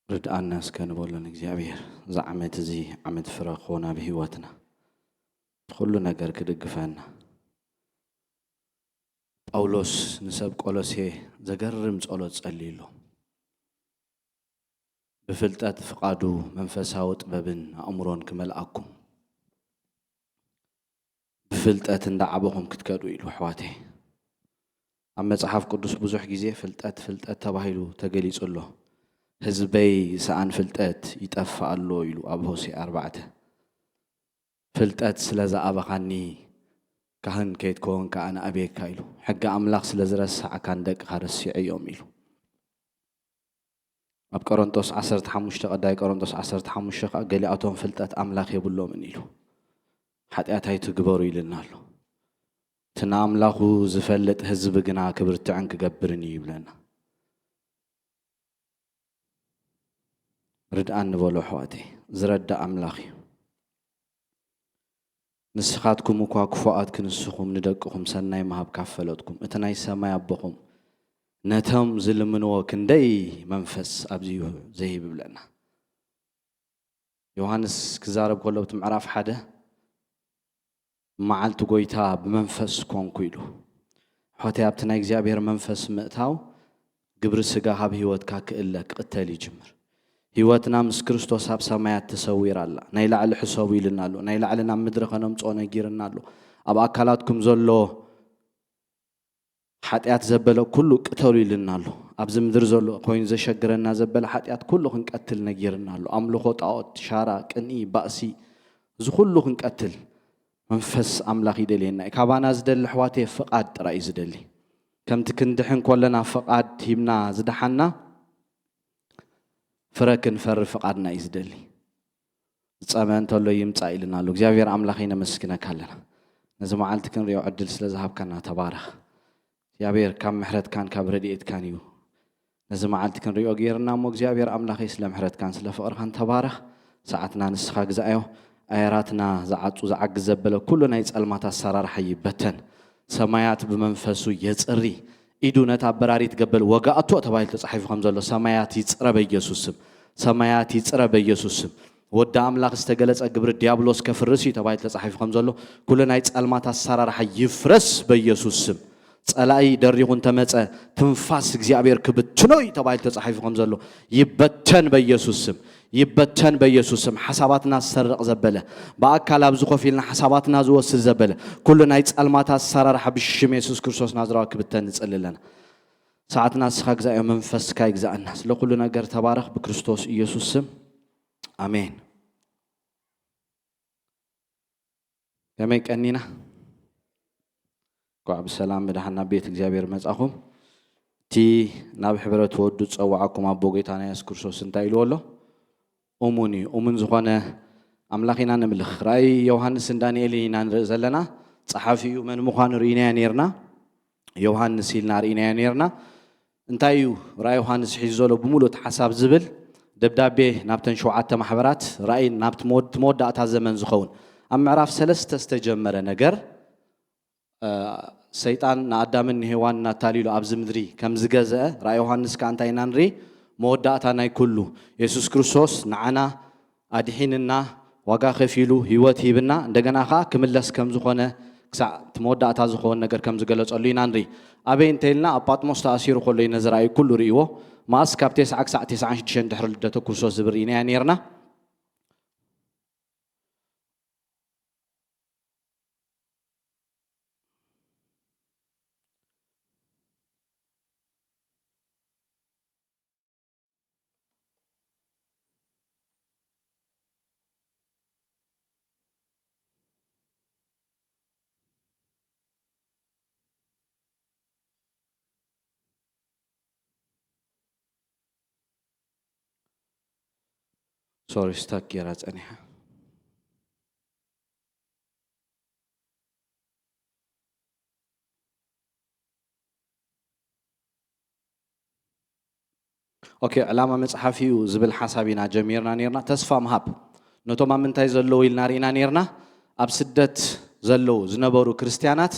ርድኣና እስከ ንበሎ ንእግዚኣብሔር። እዚ ዓመት እዚ ዓመት ፍረ ክኾን ኣብ ህይወትና። ኩሉ ነገር ክድግፈና። ጳውሎስ ንሰብ ቆሎሴ ዘገርም ጸሎት ጸልዩሎም። ብፍልጠት ፍቓዱ መንፈሳዊ ጥበብን ኣእምሮን ክመልኣኩም። ብፍልጠት እንዳዓበኹም ክትከዱ ኢሉ ኣሕዋተይ። ኣብ መጽሓፍ ቅዱስ ብዙሕ ግዜ ፍልጠት፣ ፍልጠት ተባሂሉ ተገሊጹ ኣሎ። ህዝበይ ዝሰኣን ፍልጠት ይጠፍእ ኣሎ ኢሉ ኣብ ሆሴዕ ኣርባዕተ። ፍልጠት ስለ ዝኣበኻኒ ካህን ከይትከውን ከኣ ንኣብየካ ኢሉ። ሕጊ ኣምላኽ ስለ ዝረሳዕካ ንደቅኻ ረሲዐዮም ኢሉ። ኣብ ቆሮንቶስ ዓሰርተ ሓሙሽተ፣ ቀዳይ ቆሮንቶስ ዓሰርተ ሓሙሽተ ከኣ ገሊኣቶም ፍልጠት ኣምላኽ የብሎምን ኢሉ። ሓጢኣት ኣይትግበሩ ኢልና ኣሎ። እቲ ንኣምላኹ ዝፈልጥ ህዝቢ ግና ክብርትዕን ክገብርን እዩ ይብለና። ርድኣኒ በሎ ኣሕዋተይ፣ ዝረድእ ኣምላኽ እዩ። ንስኻትኩም እኳ ክፉኣት ክንስኹም ንደቅኹም ሰናይ ምሃብ ካብ ፈለጥኩም፣ እቲ ናይ ሰማይ ኣቦኹም ነቶም ዝልምንዎ ክንደይ መንፈስ ኣብዚኡ ዘይህብ ይብለና። ዮሃንስ ክዛረብ ከሎ ኣብቲ ምዕራፍ ሓደ፣ መዓልቲ ጎይታ ብመንፈስ ኮንኩ ኢሉ። ኣሕዋተይ፣ ኣብቲ ናይ እግዚኣብሔር መንፈስ ምእታው ግብሪ ስጋ ካብ ህይወትካ ክእለ ክቕተል ይጅምር። ህይወትና ምስ ክርስቶስ ኣብ ሰማያት ተሰዊራ ኣላ። ናይ ላዕሊ ሕሰቡ ኢልና ኣሎ። ናይ ላዕሊ ናብ ምድሪ ከነምጽኦ ነጊርና ኣሎ። ኣብ ኣካላትኩም ዘሎ ሓጢኣት ዘበለ ኩሉ ቅተሉ ኢልና ኣሎ። ኣብዚ ምድሪ ዘሎ ኮይኑ ዘሸግረና ዘበለ ሓጢኣት ኩሉ ክንቀትል ነጊርና ኣሎ። ኣምልኾ ጣዖት፣ ሻራ፣ ቅንኢ፣ ባእሲ፣ እዚ ኩሉ ክንቀትል መንፈስ ኣምላኽ ይደልየና እዩ። ካባና ዝደሊ ኣሕዋተይ ፍቓድ ጥራይ እዩ ዝደሊ። ከምቲ ክንድሕን ከለና ፍቓድ ሂብና ዝደሓና፣ ፍረ ክንፈሪ ፍቓድና እዩ ዝደሊ። ዝጸመ እንተሎ ይምጻእ ኢልና ኣሎ። እግዚኣብሔር ኣምላኸይ ነመስግነካ ኣለና። ነዚ መዓልቲ ክንሪኦ ዕድል ስለ ዝሃብካና ተባረኽ። እግዚኣብሔር ካብ ምሕረትካን ካብ ረድኤትካን እዩ ነዚ መዓልቲ ክንሪኦ ገይርና እሞ እግዚኣብሔር ኣምላኸይ ስለ ምሕረትካን ስለ ፍቕርኻን ተባረኽ። ሰዓትና ንስኻ ግዛእዮ። ኣየራትና ዝዓጹ ዝዓግዝ ዘበለ ኩሉ ናይ ጸልማት ኣሰራርሓ ይበተን። ሰማያት ብመንፈሱ የጽሪ። ኢዱ ነታ በራሪት ገበል ወጋእቶ ተባሂሉ ተጻሒፉ ከም ዘሎ ሰማያት ይጽረ በኢየሱስ ስም። ሰማያት ይጽረ በኢየሱስ ስም። ወዲ ኣምላኽ ዝተገለጸ ግብሪ ዲያብሎስ ከፍርስ እዩ ተባሂሉ ተጻሒፉ ከም ዘሎ ኩሉ ናይ ጸልማት ኣሰራርሓ ይፍረስ በኢየሱስ ስም። ጸላኢ ደሪኹ እንተመጸ ትንፋስ እግዚኣብሔር ክብትኖ እዩ ተባሂሉ ተጻሒፉ ከም ዘሎ ይበተን በኢየሱስ ስም። ይበተን በኢየሱስ ስም። ሓሳባትና ዝሰርቕ ዘበለ፣ ብኣካል ኣብዚ ኮፍ ኢልና ሓሳባትና ዝወስድ ዘበለ ኩሉ ናይ ጸልማት ኣሰራርሓ ብሽም የሱስ ክርስቶስ ናዝራዊ ክብተን ንጽሊ ኣለና። ሰዓትና ንስኻ ግዛእዮ፣ መንፈስካ ይግዛእና። ስለ ኩሉ ነገር ተባረኽ ብክርስቶስ ኢየሱስ ስም። ኣሜን። ከመይ ቀኒና? እንኳዕ ብሰላም ብደሓን ናብ ቤት እግዚኣብሔር መጻኹም። እቲ ናብ ሕብረት ወዱ ዝጸውዓኩም ኣቦ ጌታና የሱስ ክርስቶስ እንታይ ኢልዎ ኣሎ? እሙን እዩ። እሙን ዝኾነ ኣምላኽ ኢና ነምልኽ። ራእይ ዮሃንስን ዳንኤልን ኢና ንርኢ ዘለና። ጸሓፊኡ መን ምዃኑ ርኢናዮ ኔርና። ዮሃንስ ኢልና ርኢናዮ ኔርና። እንታይ እዩ ራእይ ዮሃንስ ሒዙ ዘሎ ብምሉእ እቲ ሓሳብ ዝብል ደብዳቤ ናብተን ሸውዓተ ማሕበራት ራእይ ናብቲ መወድ-፣ እቲ መወዳእታ ዘመን ዝኸውን ኣብ ምዕራፍ ሰለስተ ዝተጀመረ ነገር፣ እ፣ ሰይጣን ንኣዳምን ንሄዋን እናታሊሉ ኣብዚ ምድሪ ከም ዝገዝአ ራእይ ዮሃንስ ከኣ እንታይ ኢና ንርኢ? መወዳእታ ናይ ኩሉ የሱስ ክርስቶስ ንዓና ኣድሒንና፣ ዋጋ ከፊሉ፣ ህይወት ሂብና፣ እንደገና ኸዓ ክምለስ ከም ዝኾነ ክሳዕ እቲ መወዳእታ ዝኸውን ነገር ከም ዝገለጸሉ ኢና ንርኢ። ኣበይ እንተ ኢልና ኣብ ጳጥሞስ ተኣሲሩ ከሎ እዩ ነዚ ራእይ ኩሉ ርእይዎ። መኣስ ካብ ተስዓ ክሳዕ ተስዓን ሽዱሽተን ድሕሪ ልደተ ክርስቶስ ዝብል ርኢናዮ ኔርና። ሶሪ፣ ስታክ ጌራ ጸኒሓ። ኦኬ፣ ዕላማ መጽሓፍ እዩ ዝብል ሓሳብ ኢና ጀሚርና ኔርና። ተስፋ ምሃብ ነቶም ኣብ ምንታይ ዘለዉ ኢልና ርኢና ኔርና። ኣብ ስደት ዘለዉ ዝነበሩ ክርስትያናት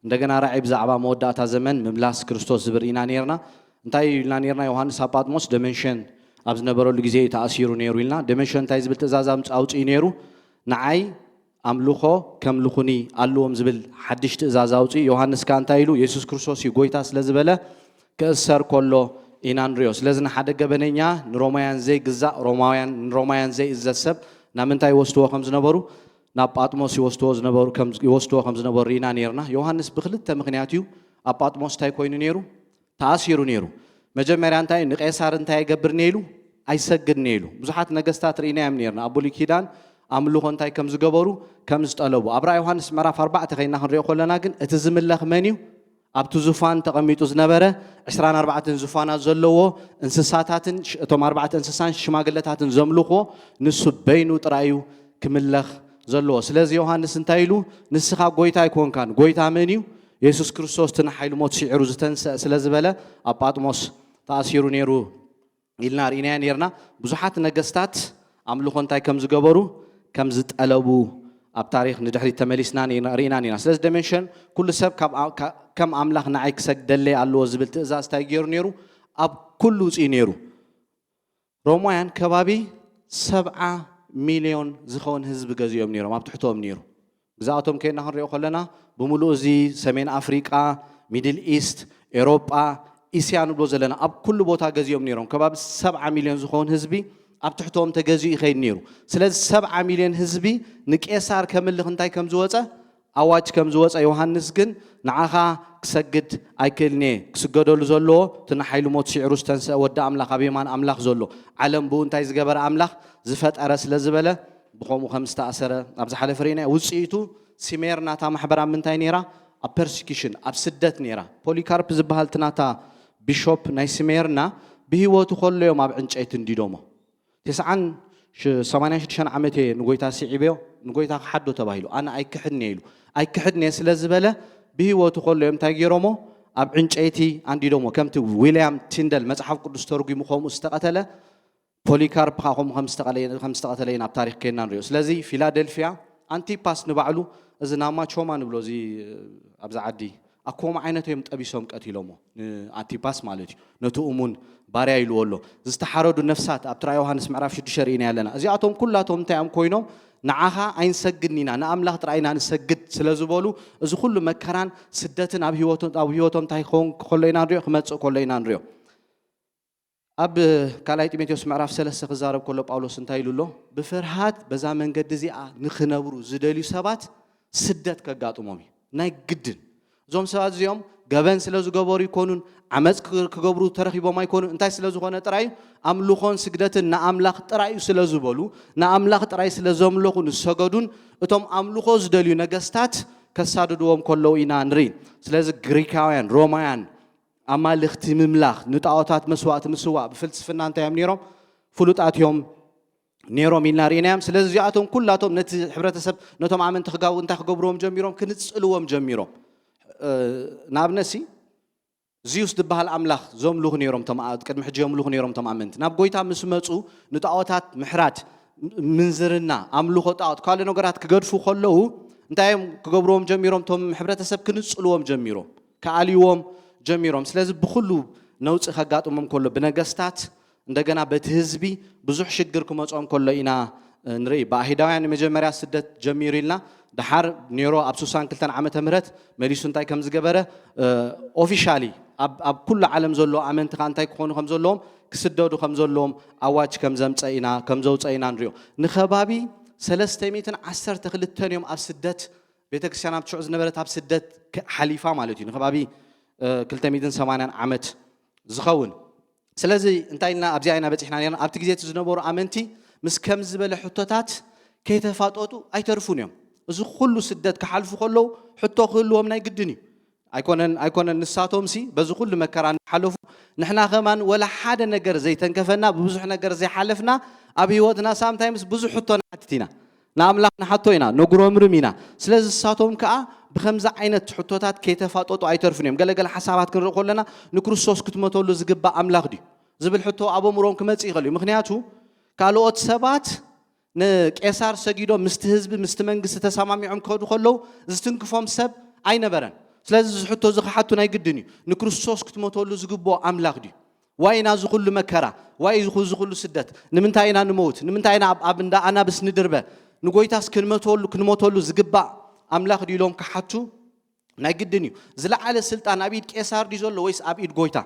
እንደገና ራእይ ብዛዕባ መወዳእታ ዘመን ምምላስ ክርስቶስ ዝብል ርኢና ኔርና። እንታይ እዩ ኢልና ኔርና? ዮሃንስ ኣብ ጳጥሞስ ደመንሽን ኣብ ዝነበረሉ ግዜ እዩ ተኣሲሩ ነይሩ ኢልና። ደመንሽን እንታይ ዝብል ትእዛዝ ኣምጽ-፣ ኣውጽኡ ነይሩ? ንዓይ ኣምልኾ ከምልኹኒ ኣለዎም ዝብል ሓድሽ ትእዛዝ ኣውጽኡ። ዮሃንስ ከኣ እንታይ ኢሉ? የሱስ ክርስቶስ እዩ ጎይታ ስለ ዝበለ ክእሰር ከሎ ኢና ንሪኦ። ስለዚ ንሓደ ገበነኛ ንሮማውያን ዘይግዛእ፣ ሮማውያን፣ ንሮማውያን ዘይእዘዝ ሰብ ናብ ምንታይ ይወስድዎ ከም ዝነበሩ? ናብ ጳጥሞስ ይወስድዎ ዝነበሩ፣ ከም፣ ይወስድዎ ከም ዝነበሩ ርኢና ነይርና። ዮሃንስ ብክልተ ምኽንያት እዩ ኣብ ጳጥሞስ እንታይ ኮይኑ ነይሩ? ተኣሲሩ ነይሩ። መጀመርያ እንታይ ንቄሳር እንታይ ይገብር ነይሉ? ኣይሰግድን ነይሉ። ብዙሓት ነገስታት ርኢናዮም ነይርና። ኣብ ብሉይ ኪዳን ኣምልኾ እንታይ ከም ዝገበሩ፣ ከም ዝጠለቡ። ኣብ ራእይ ዮሃንስ ምዕራፍ ኣርባዕተ ከይና ክንሪኦ ከለና ግን እቲ ዝምለኽ መን እዩ? ኣብቲ ዙፋን ተቐሚጡ ዝነበረ ዕስራን ኣርባዕተን ዙፋናት ዘለዎ እንስሳታትን ሽ-፣ እቶም ኣርባዕተ እንስሳን ሽማግለታትን ዘምልኽዎ ንሱ በይኑ ጥራይ እዩ ክምለኽ ዘለዎ። ስለዚ ዮሃንስ እንታይ ኢሉ? "ንስኻ ጎይታ ኣይኮንካን፣ ጎይታ መን እዩ? የሱስ ክርስቶስ እቲ ንሓይሊ ሞት ስዒሩ ዝተንስአ" ስለ ዝበለ ኣብ ጳጥሞስ ተኣሲሩ ነይሩ ኢልና ርኢናዮ ነይርና። ብዙሓት ነገስታት ኣምልኾ እንታይ ከም ዝገበሩ፣ ከም ዝጠለቡ ኣብ ታሪኽ ንድሕሪት ተመሊስና ርኢና፣ ርኢና ነይርና። ስለዚ ደመንሽን ኩሉ ሰብ ካብ ኣ-፣ ካ-፣ ከም ኣምላኽ ንዓይ ክሰግደለይ ኣለዎ ዝብል ትእዛዝ እንታይ ገይሩ ነይሩ? ኣብ ኩሉ ውፅኡ ነይሩ። ሮማውያን ከባቢ ሰብዓ ሚልዮን ዝኸውን ህዝቢ ገዚኦም ነይሮም፣ ኣብ ትሕቶም ነይሩ። ግዛኣቶም ከይና ክንሪኦ ከለና ብምሉእ እዚ ሰሜን ኣፍሪቃ፣ ሚድል ኢስት፣ ኤሮጳ፣ እስያ ንብሎ ዘለና ኣብ ኩሉ ቦታ ገዚኦም ነይሮም። ከባቢ ሰብዓ ሚልዮን ዝኸውን ህዝቢ ኣብ ትሕቶም ተገዚኡ ይኸይድ ነይሩ። ስለዚ ሰብዓ ሚልዮን ህዝቢ ንቄሳር ከምልኽ እንታይ ከም ዝወፀ፣ ኣዋጅ ከም ዝወፀ፣ ዮሃንስ ግን ንዓኻ ክሰግድ ኣይክእልን እየ፣ ክስገደሉ ዘለዎ እቲ ንሓይሊ ሞት ስዒሩ ዝተንስአ ወዲ ኣምላኽ ኣብ የማን ኣምላኽ ዘሎ፣ ዓለም ብኡ እንታይ ዝገበረ ኣምላኽ ዝፈጠረ ስለ ዝበለ ብኸምኡ ከም ዝተኣሰረ ኣብ ዝሓለፈ ርኢና። ውፅኢቱ ስሜርና እታ ማሕበር ኣብ ምንታይ ነይራ? ኣብ ፐርሲኪሽን፣ ኣብ ስደት ነይራ። ፖሊካርፕ ዝበሃል እቲ ናታ ቢሾፕ ናይ ስሜርና ብህይወቱ ከሎ እዮም ኣብ ዕንጨይቲ እንዲዶሞ። ተስዓን ሽ-፣ ሰማንያን ሽዱሽተን ዓመት እየ ንጎይታ ስዒበዮ፣ ንጎይታ ክሓዶ ተባሂሉ፣ ኣነ ኣይክሕድን እየ ኢሉ። ኣይክሕድን እየ ስለ ዝበለ ብህይወቱ ከሎ እዮም እንታይ ገይሮሞ? ኣብ ዕንጨይቲ ኣንዲዶሞ። ከምቲ ዊልያም ቲንደል መጽሓፍ ቅዱስ ተርጒሙ ከምኡ ዝተቐተለ፣ ፖሊካርፕ ኸዓ ከምኡ ከም ዝተቐለ-፣ ከም ዝተቐተለ ኢና ኣብ ታሪኽ ኬንና ንሪኦ። ስለዚ ፊላደልፊያ ኣንቲፓስ ንባዕሉ፣ እዚ ናማቾማ ንብሎ፣ እዚ ኣብዚ ዓዲ ኣብ ከምኡ ዓይነት እዮም ጠቢሶም ቀቲሎሞ፣ ንኣንቲፓስ ማለት እዩ፣ ነቲ እሙን ባርያ ኢልዎ ኣሎ። ዝተሓረዱ ነፍሳት ኣብ ትራይ ዮሃንስ ምዕራፍ ሽዱሽተ ርኢና ኣለና። እዚኣቶም ኩላቶም እንታይ እዮም ኮይኖም? ንዓኻ ኣይንሰግድን ኢና፣ ንኣምላኽ ጥራይ ኢና ንሰግድ ስለ ዝበሉ፣ እዚ ኩሉ መከራን ስደትን ኣብ ህይወቶም፣ ኣብ ህይወቶም እንታይ ክኸውን ከሎ ኢና ንሪኦ፣ ክመጽእ ከሎ ኢና ንሪኦ። ኣብ ካልኣይ ጢሞቴዎስ ምዕራፍ ሰለስተ ክዛረብ ከሎ ጳውሎስ እንታይ ኢሉ ኣሎ? ብፍርሃት በዛ መንገዲ እዚኣ ንኽነብሩ ዝደልዩ ሰባት ስደት ከጋጥሞም እዩ። ናይ ግድን። እዞም ሰባት እዚኦም ገበን ስለ ዝገበሩ ይኮኑን፣ ዓመፅ ክ-፣ ክገብሩ ተረኺቦም ኣይኮኑን። እንታይ ስለ ዝኾነ ጥራይ እዩ? ኣምልኾን ስግደትን ንኣምላኽ ጥራይ እዩ ስለ ዝበሉ፣ ንኣምላኽ ጥራይ ስለ ዘምለኹ ንሰገዱን፣ እቶም ኣምልኾ ዝደልዩ ነገስታት ከሳድድዎም ከለዉ ኢና ንርኢ። ስለዚ ግሪካውያን፣ ሮማውያን፣ ኣማልኽቲ ምምላኽ፣ ንጣዖታት መስዋእቲ ምስዋእ ብፍልስፍና እንታይ እዮም ነይሮም? ፍሉጣት እዮም ነይሮም ኢልና ርኢናዮም። ስለዚ እዚኣቶም ኩላቶም ነቲ ሕብረተሰብ፣ ነቶም ኣመንቲ ክጋቡ እንታይ ክገብርዎም ጀሚሮም? ክንጽልዎም ጀሚሮም። እ፣ ንኣብነት ሲ፣ ዚዩስ ዝበሃል ኣምላኽ ዘምልኹ ነይሮም፣ እቶም ኣ-፣ ቅድሚ ሕጂ የምልኹ ነይሮም እቶም ኣመንቲ። ናብ ጎይታ ምስ መጹ ንጣዖታት ምሕራድ፣ ም-፣ ምንዝርና፣ ኣምልኾ ጣዖት፣ ካልእ ነገራት ክገድፉ ከለዉ እንታይ እዮም ክገብርዎም ጀሚሮም? እቶም ሕብረተሰብ ክንጽልዎም ጀሚሮም፣ ክኣልይዎም ጀሚሮም። ስለዚ ብኹሉ ነውጺ ከጋጥሞም ከሎ፣ ብነገስታት እንደገና በቲ ህዝቢ ብዙሕ ሽግር ክመጾም ከሎ ኢና፣ እ፣ ንርኢ። ብኣይሁዳውያን ንመጀመርያ ስደት ጀሚሩ ኢልና፣ ደሓር ኔሮ ኣብ ስሳን ክልተን ዓመተ ምህረት መሊሱ እንታይ ከም ዝገበረ፣ እ፣ ኦፊሻሊ ኣብ፣ ኣብ ኩሉ ዓለም ዘሎ ኣመንቲ ከኣ እንታይ ክኾኑ ከም ዘለዎም፣ ክስደዱ ከም ዘለዎም ኣዋጅ ከም ዘምጸ ኢና፣ ከም ዘውጸ ኢና ንሪኦ። ንኸባቢ ሰለስተ ሚእትን ዓሰርተ ክልተን እዮም ኣብ ስደት፣ ቤተ ክርስቲያን ኣብ ሽዑ ዝነበረት ኣብ ስደት ከ-፣ ሓሊፋ ማለት እዩ። ንኸባቢ፣ እ፣ ክልተ ሚእትን ሰማንያን ዓመት ዝኸውን። ስለዚ እንታይ ኢልና ኣብዚኣ ኢና በጺሕና ነርና? ኣብቲ ግዜ እቲ ዝነበሩ ኣመንቲ ምስ ከም ዝበለ ሕቶታት ከይተፋጠጡ ኣይተርፉን እዮም። እዚ ኩሉ ስደት ክሓልፉ ከለዉ ሕቶ ክህልዎም ናይ ግድን እዩ። ኣይኮነን፣ ኣይኮነን ንሳቶም ሲ በዚ ኩሉ መከራ እንዳሓለፉ፣ ንሕና ከማን ወላ ሓደ ነገር ዘይተንከፈና፣ ብብዙሕ ነገር ዘይሓለፍና፣ ኣብ ህይወትና ሳምታይምስ ብዙሕ ሕቶ ንሓትት ኢና። ንኣምላኽ ንሓቶ ኢና፣ ነጉረምርም ኢና። ስለዚ ንሳቶም ከኣ ብኸምዚ ዓይነት ሕቶታት ከይተፋጠጡ ኣይተርፉን እዮም። ገለ ገለ ሓሳባት ክንርኢ ከለና፣ ንክርስቶስ ክትመተሉ ዝግባእ ኣምላኽ ድዩ ዝብል ሕቶ ኣብ ኣእምሮኦም ክመጽእ ይኽእል እዩ። ምኽንያቱ ካልኦት ሰባት ንቄሳር ሰጊዶም ምስቲ ህዝቢ፣ ምስቲ መንግስቲ ተሰማሚዖም ክኸዱ ከለዉ ዝትንክፎም ሰብ ኣይነበረን። ስለዚ እዚ ሕቶ እዚ ክሓቱ ናይ ግድን እዩ። ንክርስቶስ ክትመተሉ ዝግብኦ ኣምላኽ ድዩ? ዋይ ኢና እዚ ኩሉ መከራ፣ ዋይ እዚ ኩ- እዚ ኩሉ ስደት፣ ንምንታይ ኢና ንመውት፣ ንምንታይ ኢና ኣብ- ኣብ እንዳ ኣናብስ ንድርበ፣ ንጎይታስ ክንመተሉ ክንሞተሉ ዝግባእ ኣምላኽ ድዩ ኢሎም ክሓቱ ናይ ግድን እዩ። ዝለዓለ ስልጣን ኣብ ኢድ ቄሳር ድዩ ዘሎ ወይስ ኣብ ኢድ ጎይታ?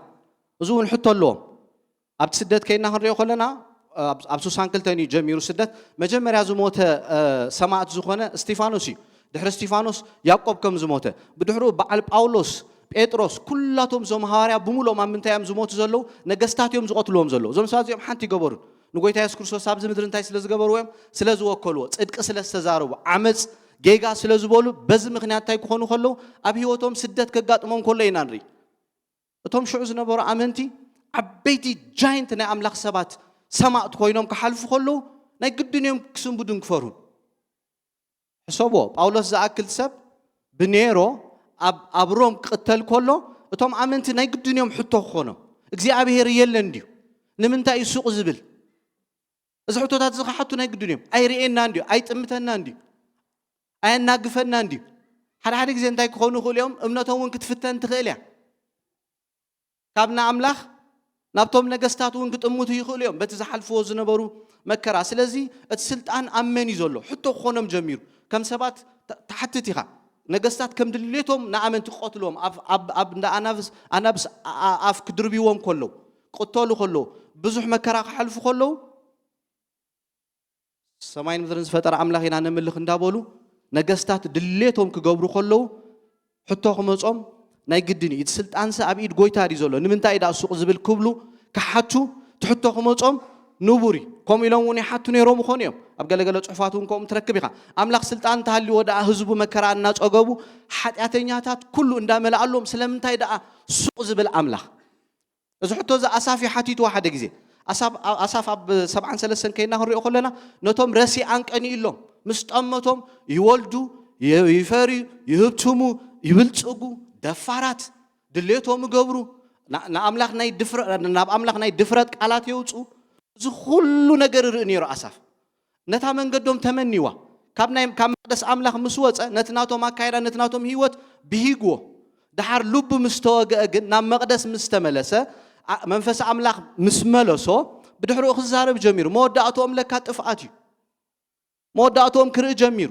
እዚ እውን ሕቶ ኣለዎም። ኣብቲ ስደት ከይና ክንሪኦ ከለና ኣብ- ኣብ ሱሳን ክልተን እዩ ጀሚሩ ስደት። መጀመርያ ዝሞተ ሰማእት ዝኾነ እስቲፋኖስ እዩ። ድሕሪ እስቲፋኖስ ያዕቆብ ከም ዝሞተ፣ ብድሕሪኡ በዓል ጳውሎስ፣ ጴጥሮስ፣ ኩላቶም እዞም ሃዋርያ ብምሎም ኣብ ምንታይ እዮም ዝሞቱ ዘለዉ? ነገስታት እዮም ዝቐትልዎም ዘለዉ። እዞም ሰባት እዚኦም ሓንቲ ይገበሩን ንጎይታ የሱስ ክርስቶስ ኣብዚ ምድሪ እንታይ ስለ ዝገበርዎ እዮም? ስለ ዝወከልዎ፣ ጽድቂ ስለ ዝተዛረቡ፣ ዓመፅ ጌጋ ስለ ዝበሉ፣ በዚ ምክንያት እንታይ ክኾኑ ከለዉ? ኣብ ህይወቶም ስደት ከጋጥሞም ከሎ ኢና ንርኢ። እቶም ሽዑ ዝነበሩ ኣመንቲ ዓበይቲ ጃይንት ናይ ኣምላኽ ሰባት ሰማእት ኮይኖም ክሓልፉ ከለዉ ናይ ግድን እዮም ክስንብዱን ክፈሩን። ሕሰቦ፣ ጳውሎስ ዝኣክል ሰብ ብኔሮ ኣብ ኣብ ሮም ክቕተል ከሎ እቶም ኣመንቲ ናይ ግድን እዮም ሕቶ ክኾኖም። እግዚኣብሔር የለን ድዩ? ንምንታይ እዩ ሱቕ ዝብል? እዚ ሕቶታት እዚ ክሓቱ ናይ ግድን እዮም። ኣይርእየናን ድዩ? ኣይጥምተናን ድዩ? ኣየናግፈናን ድዩ? ሓደ ሓደ ግዜ እንታይ ክኾኑ ይኽእሉ እዮም? እምነቶም እውን ክትፍተን ትኽእል እያ። ካብ ንኣምላኽ ናብቶም ነገስታት እውን ክጥምቱ ይኽእሉ እዮም በቲ ዝሓልፍዎ ዝነበሩ መከራ። ስለዚ እቲ ስልጣን ኣብ መን እዩ ዘሎ? ሕቶ ክኾኖም ጀሚሩ። ከም ሰባት ተ- ትሓትት ኢኻ። ነገስታት ከም ድሌቶም ንኣመንቲ ክቐትልዎም ኣብ- ኣብ- ኣብ እንዳ ኣናብስ ኣናብስ ኣ- ኣ- ኣፍ ክድርብዎም ከለዉ፣ ክቕተሉ ከለዉ፣ ብዙሕ መከራ ክሓልፉ ከለዉ ሰማይን ምድርን ዝፈጠረ ኣምላኽ ኢና ነምልኽ እንዳበሉ ነገስታት ድሌቶም ክገብሩ ከለዉ ሕቶ ክመጾም ናይ ግድን እዩ። እቲ ስልጣንሲ ኣብ ኢድ ጎይታ ድዩ ዘሎ? ንምንታይ እዩ ደኣ ሱቕ ዝብል ክብሉ ክሓቱ እቲ ሕቶ ክመጾም ንቡር እዩ። ከምኡ ኢሎም እውን ይሓቱ ነይሮም ይኾኑ እዮም። ኣብ ገለገለ ጽሑፋት እውን ከምኡ ትረክብ ኢኻ። ኣምላኽ ስልጣን እንተሃልይዎ ደኣ ህዝቡ መከራ እናጸገቡ ሓጢኣተኛታት ኩሉ እንዳመልኣሎም ስለምንታይ ደኣ ሱቕ ዝብል ኣምላኽ? እዚ ሕቶ እዚ ኣሳፍ እዩ ሓቲትዎ ሓደ ግዜ። ኣሳፍ ኣሳፍ ኣብ ሰብዓን ሰለስተን ከይና ክንሪኦ ከለና ነቶም ረሲኣን ቀኒእሎም ምስ ጠመቶም ይወልዱ፣ ይ- ይፈርዩ፣ ይህብትሙ፣ ይብልጽጉ፣ ደፋራት፣ ድሌቶም ይገብሩ፣ ና- ንኣምላኽ ናይ ድፍረ- ናብ ኣምላኽ ናይ ድፍረት ቃላት የውፅኡ። እዚ ኩሉ ነገር ይርኢ ነይሩ ኣሳፍ። ነታ መንገዶም ተመኒዋ። ካብ ናይ ካብ መቕደስ ኣምላኽ ምስ ወጸ ነቲ ናቶም ኣካይዳ ነቲ ናቶም ህይወት ብሂግዎ። ደሓር ልቡ ምስ ተወግአ ግን ናብ መቕደስ ምስ ተመለሰ ኣ- መንፈስ ኣምላኽ ምስ መለሶ ብድሕሪኡ ክዛረብ ጀሚሩ። መወዳእትኦም ለካ ጥፍኣት እዩ። መወዳእትኦም ክርኢ ጀሚሩ።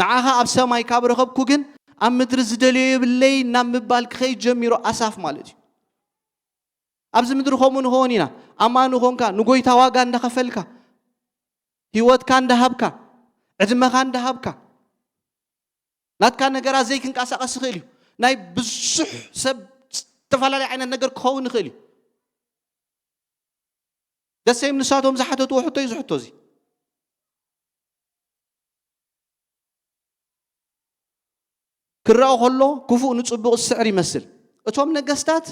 ንዓኻ ኣብ ሰማይ ካብ ረኸብኩ ግን ኣብ ምድሪ ዝደልዮ የብለይ ናብ ምባል ክኸይድ ጀሚሩ ኣሳፍ ማለት እዩ። ኣብዚ ምድሪ ከምኡ ንኸውን ኢና። ኣማኒ ኾንካ ንጎይታ ዋጋ እንዳኸፈልካ ህይወትካ እንዳሃብካ ዕድመኻ እንዳሃብካ ናትካ ነገራት ዘይክንቀሳቐስ ይኽእል እዩ። ናይ ብዙሕ ሰብ ዝተፈላለየ ዓይነት ነገር ክኸውን ይኽእል እዩ። ደሰይም ንሳቶም ዝሓተትዎ ሕቶ እዩ ዝሕቶ እዚ ክረኣ ከሎ ክፉእ ንጽቡቕ ዝስዕር ይመስል። እቶም ነገስታት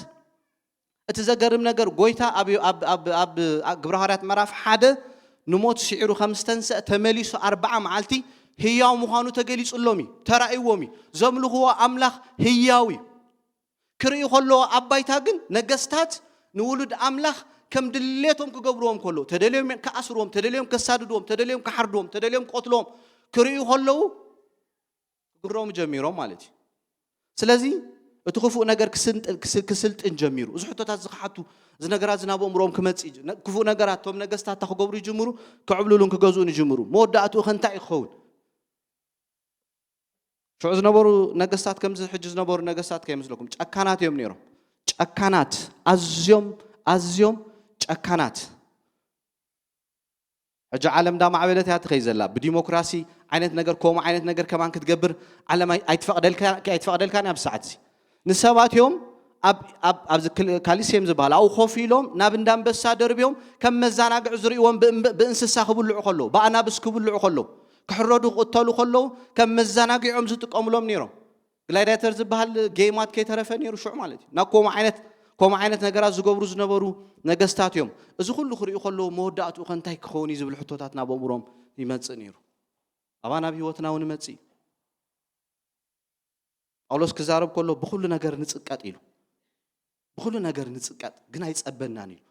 እቲ ዘገርም ነገር ጎይታ ኣብ ኣብ ኣብ ኣብ ኣብ ግብረ ሃዋርያት ምዕራፍ ሓደ ንሞት ስዒሩ ከም ዝተንስአ ተመሊሱ ኣርብዓ መዓልቲ ህያው ምዃኑ ተገሊጹሎም እዩ፣ ተራእይዎም እዩ። ዘምልኽዎ ኣምላኽ ህያው እዩ። ክርእዩ ከለዎ ኣብ ባይታ ግን ነገስታት ንውሉድ ኣምላኽ ከም ድሌቶም ክገብርዎም ከለዉ፣ ተደልዮም ክኣስርዎም፣ ተደልዮም ከሳድድዎም፣ ተደልዮም ክሓርድዎም፣ ተደልዮም ክቐትልዎም ክርእዩ ከለዉ ክግረሙ ጀሚሮም ማለት እዩ። ስለዚ እቲ ክፉእ ነገር ክስልጥን ጀሚሩ። እዚ ሕቶታት እዚ ክሓቱ፣ እዚ ነገራት እዚ ናብ ኣእምሮኦም ክመጽእ፣ ክፉእ ነገራት እቶም ነገስታት ክገብሩ ይጅምሩ፣ ክዕብልሉን ክገዝኡን ይጅምሩ። መወዳእትኡ ከ እንታይ እዩ ክኸውን? ሽዑ ዝነበሩ ነገስታት ከምዚ ሕጂ ዝነበሩ ነገስታት ከይመስለኩም ጨካናት እዮም ነይሮም። ጨካናት፣ ኣዝዮም ኣዝዮም ጨካናት። ሕጂ ዓለም እንዳማዕበለት እያ ትኸይ ዘላ። ብዲሞክራሲ ዓይነት ነገር ከምኡ ዓይነት ነገር ከማን ክትገብር ዓለም ኣይ- ኣይትፈቕደልካ ኣይትፈቕደልካን እያ ብሰዓት እዚ። ንሰባት እዮም ኣብ ኣብ ኣብዚ ክል- ካሊሴም ዝበሃል ኣብኡ ኮፍ ኢሎም ናብ እንዳንበሳ ደርብዮም ከም መዘናግዒ ዝርእይዎም ብእንበ- ብእንስሳ ክብልዑ ከለዉ ብኣናብስ ክብልዑ ከለዉ ክሕረዱ ክቕተሉ ከለዉ ከም መዘናግዒኦም ዝጥቀሙሎም ነይሮም። ግላዲያተር ዝበሃል ጌማት ከይተረፈ ነይሩ ሽዑ ማለት እዩ። ናብ ከምኡ ዓይነት ከምኡ ዓይነት ነገራት ዝገብሩ ዝነበሩ ነገስታት እዮም። እዚ ኩሉ ክርእዩ ከለዉ መወዳእትኡ ከ እንታይ ክኸውን እዩ ዝብል ሕቶታት ናብ ኣእምሮም ይመጽእ ነይሩ። ኣባና ኣብ ህይወትና እውን ይመጽእ እዩ። ጳውሎስ ክዛረብ ከሎ ብኹሉ ነገር ንጽቀጥ ኢሉ። ብኹሉ ነገር ንጽቀጥ ግን ኣይጸበናን ኢሉ።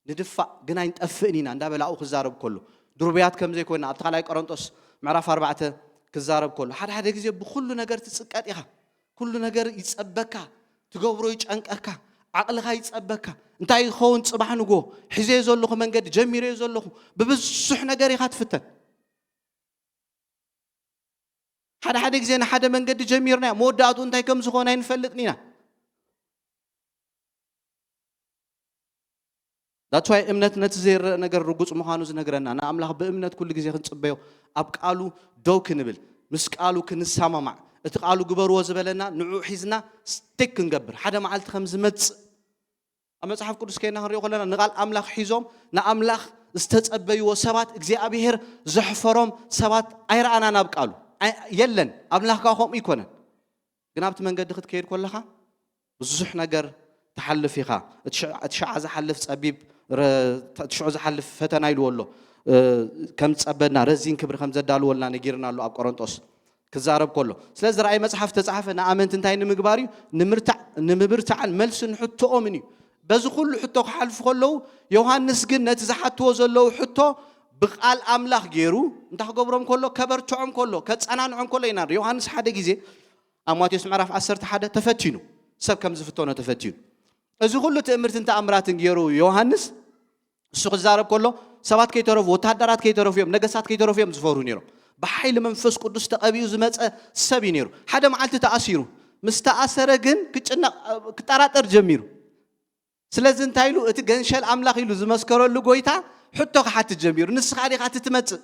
ንድፋእ ግን ኣይንጠፍእን ኢና እንዳበለ ኣብኡ ክዛረብ ከሎ ድሩብያት ከም ዘይኮንና ኣብቲ ካልኣይ ቆሮንጦስ ምዕራፍ ኣርባዕተ ክዛረብ ከሎ ሓደ ሓደ ግዜ ብኹሉ ነገር ትጽቀጥ ኢኻ። ኩሉ ነገር ይጸበካ፣ ትገብሮ ይጨንቀካ፣ ዓቕልኻ ይጸበካ። እንታይ ይኸውን ጽባሕ ንጎ? ሒዘዮ ዘለኹ መንገዲ፣ ጀሚረዮ ዘለኹ፣ ብብዙሕ ነገር ኢኻ ትፍተን። ሓደ ሓደ ግዜ ንሓደ መንገዲ ጀሚርናዮ፣ መወዳእትኡ እንታይ ከም ዝኾነ ኣይንፈልጥን ኢና። That's why እምነት ነቲ ዘይረእ ነገር ርጉጽ ምዃኑ ዝነግረና፣ ንኣምላኽ ብእምነት ኩሉ ግዜ ክንጽበዮ፣ ኣብ ቃሉ ደው ክንብል፣ ምስ ቃሉ ክንሰማማዕ፣ እቲ ቃሉ ግበርዎ ዝበለና ንዕኡ ሒዝና ስቲክ ክንገብር፣ ሓደ መዓልቲ ከም ዝመጽእ ኣብ መጽሓፍ ቅዱስ ከይና ክንሪኦ ከለና፣ ንቓል ኣምላኽ ሒዞም ንኣምላኽ ዝተጸበይዎ ሰባት፣ እግዚኣብሔር ዘሕፈሮም ሰባት ኣይረኣናን ኣብ ቃሉ። ኣይ-፣ የለን። ኣምላኽ ከኣ ከምኡ ኣይኮነን። ግን ኣብቲ መንገዲ ክትከይድ ከለኻ ብዙሕ ነገር ትሓልፍ ኢኻ። እቲ ሽዕ-፣ እቲ ሽዓ ዝሓልፍ ጸቢብ ረ-፣ እቲ ሽዑ ዝሓልፍ ፈተና ኢልዎ ኣሎ። እ፣ ከም ዝጸበና፣ ረዚን ክብሪ ከም ዘዳልወልና ነጊርና ኣሎ ኣብ ቆሮንጦስ ክዛረብ ከሎ። ስለዚ ራእይ መጽሓፍ ተጻሕፈ ንኣመንቲ እንታይ ንምግባር እዩ? ንምርታዕ-፣ ንምብርታዕን መልሲ ንሕቶኦምን እዩ። በዚ ኩሉ ሕቶ ክሓልፉ ከለዉ፣ ዮሃንስ ግን ነቲ ዝሓትዎ ዘለዉ ሕቶ ብቓል ኣምላኽ ገይሩ እንታይ ክገብሮም ከሎ? ከበርትዖም ከሎ፣ ከጸናንዖም ከሎ ኢና ንርኢ። ዮሃንስ ሓደ ግዜ ኣብ ማቴዎስ ምዕራፍ ዓሰርተ ሓደ ተፈቲኑ፣ ሰብ ከም ዝፍተኖ ተፈቲኑ። እዚ ኩሉ ትእምርትን ተኣምራትን ገይሩ ዮሃንስ፣ እሱ ክዛረብ ከሎ፣ ሰባት ከይተረፉ፣ ወተሃደራት ከይተረፉ እዮም፣ ነገስታት ከይተረፉ እዮም ዝፈርሁ ነይሮም። ብሓይሊ መንፈስ ቅዱስ ተቐቢኡ ዝመጸ ሰብ እዩ ነይሩ። ሓደ መዓልቲ ተኣሲሩ። ምስ ተኣሰረ ግን ክጭነቕ፣ ክጠራጠር ጀሚሩ። ስለዚ እንታይ ኢሉ? እቲ ገንሸል ኣምላኽ ኢሉ ዝመስከረሉ ጎይታ ሕቶ ክሓትት ጀሚሩ። "ንስኻ ዲኻ እቲ ትመጽእ?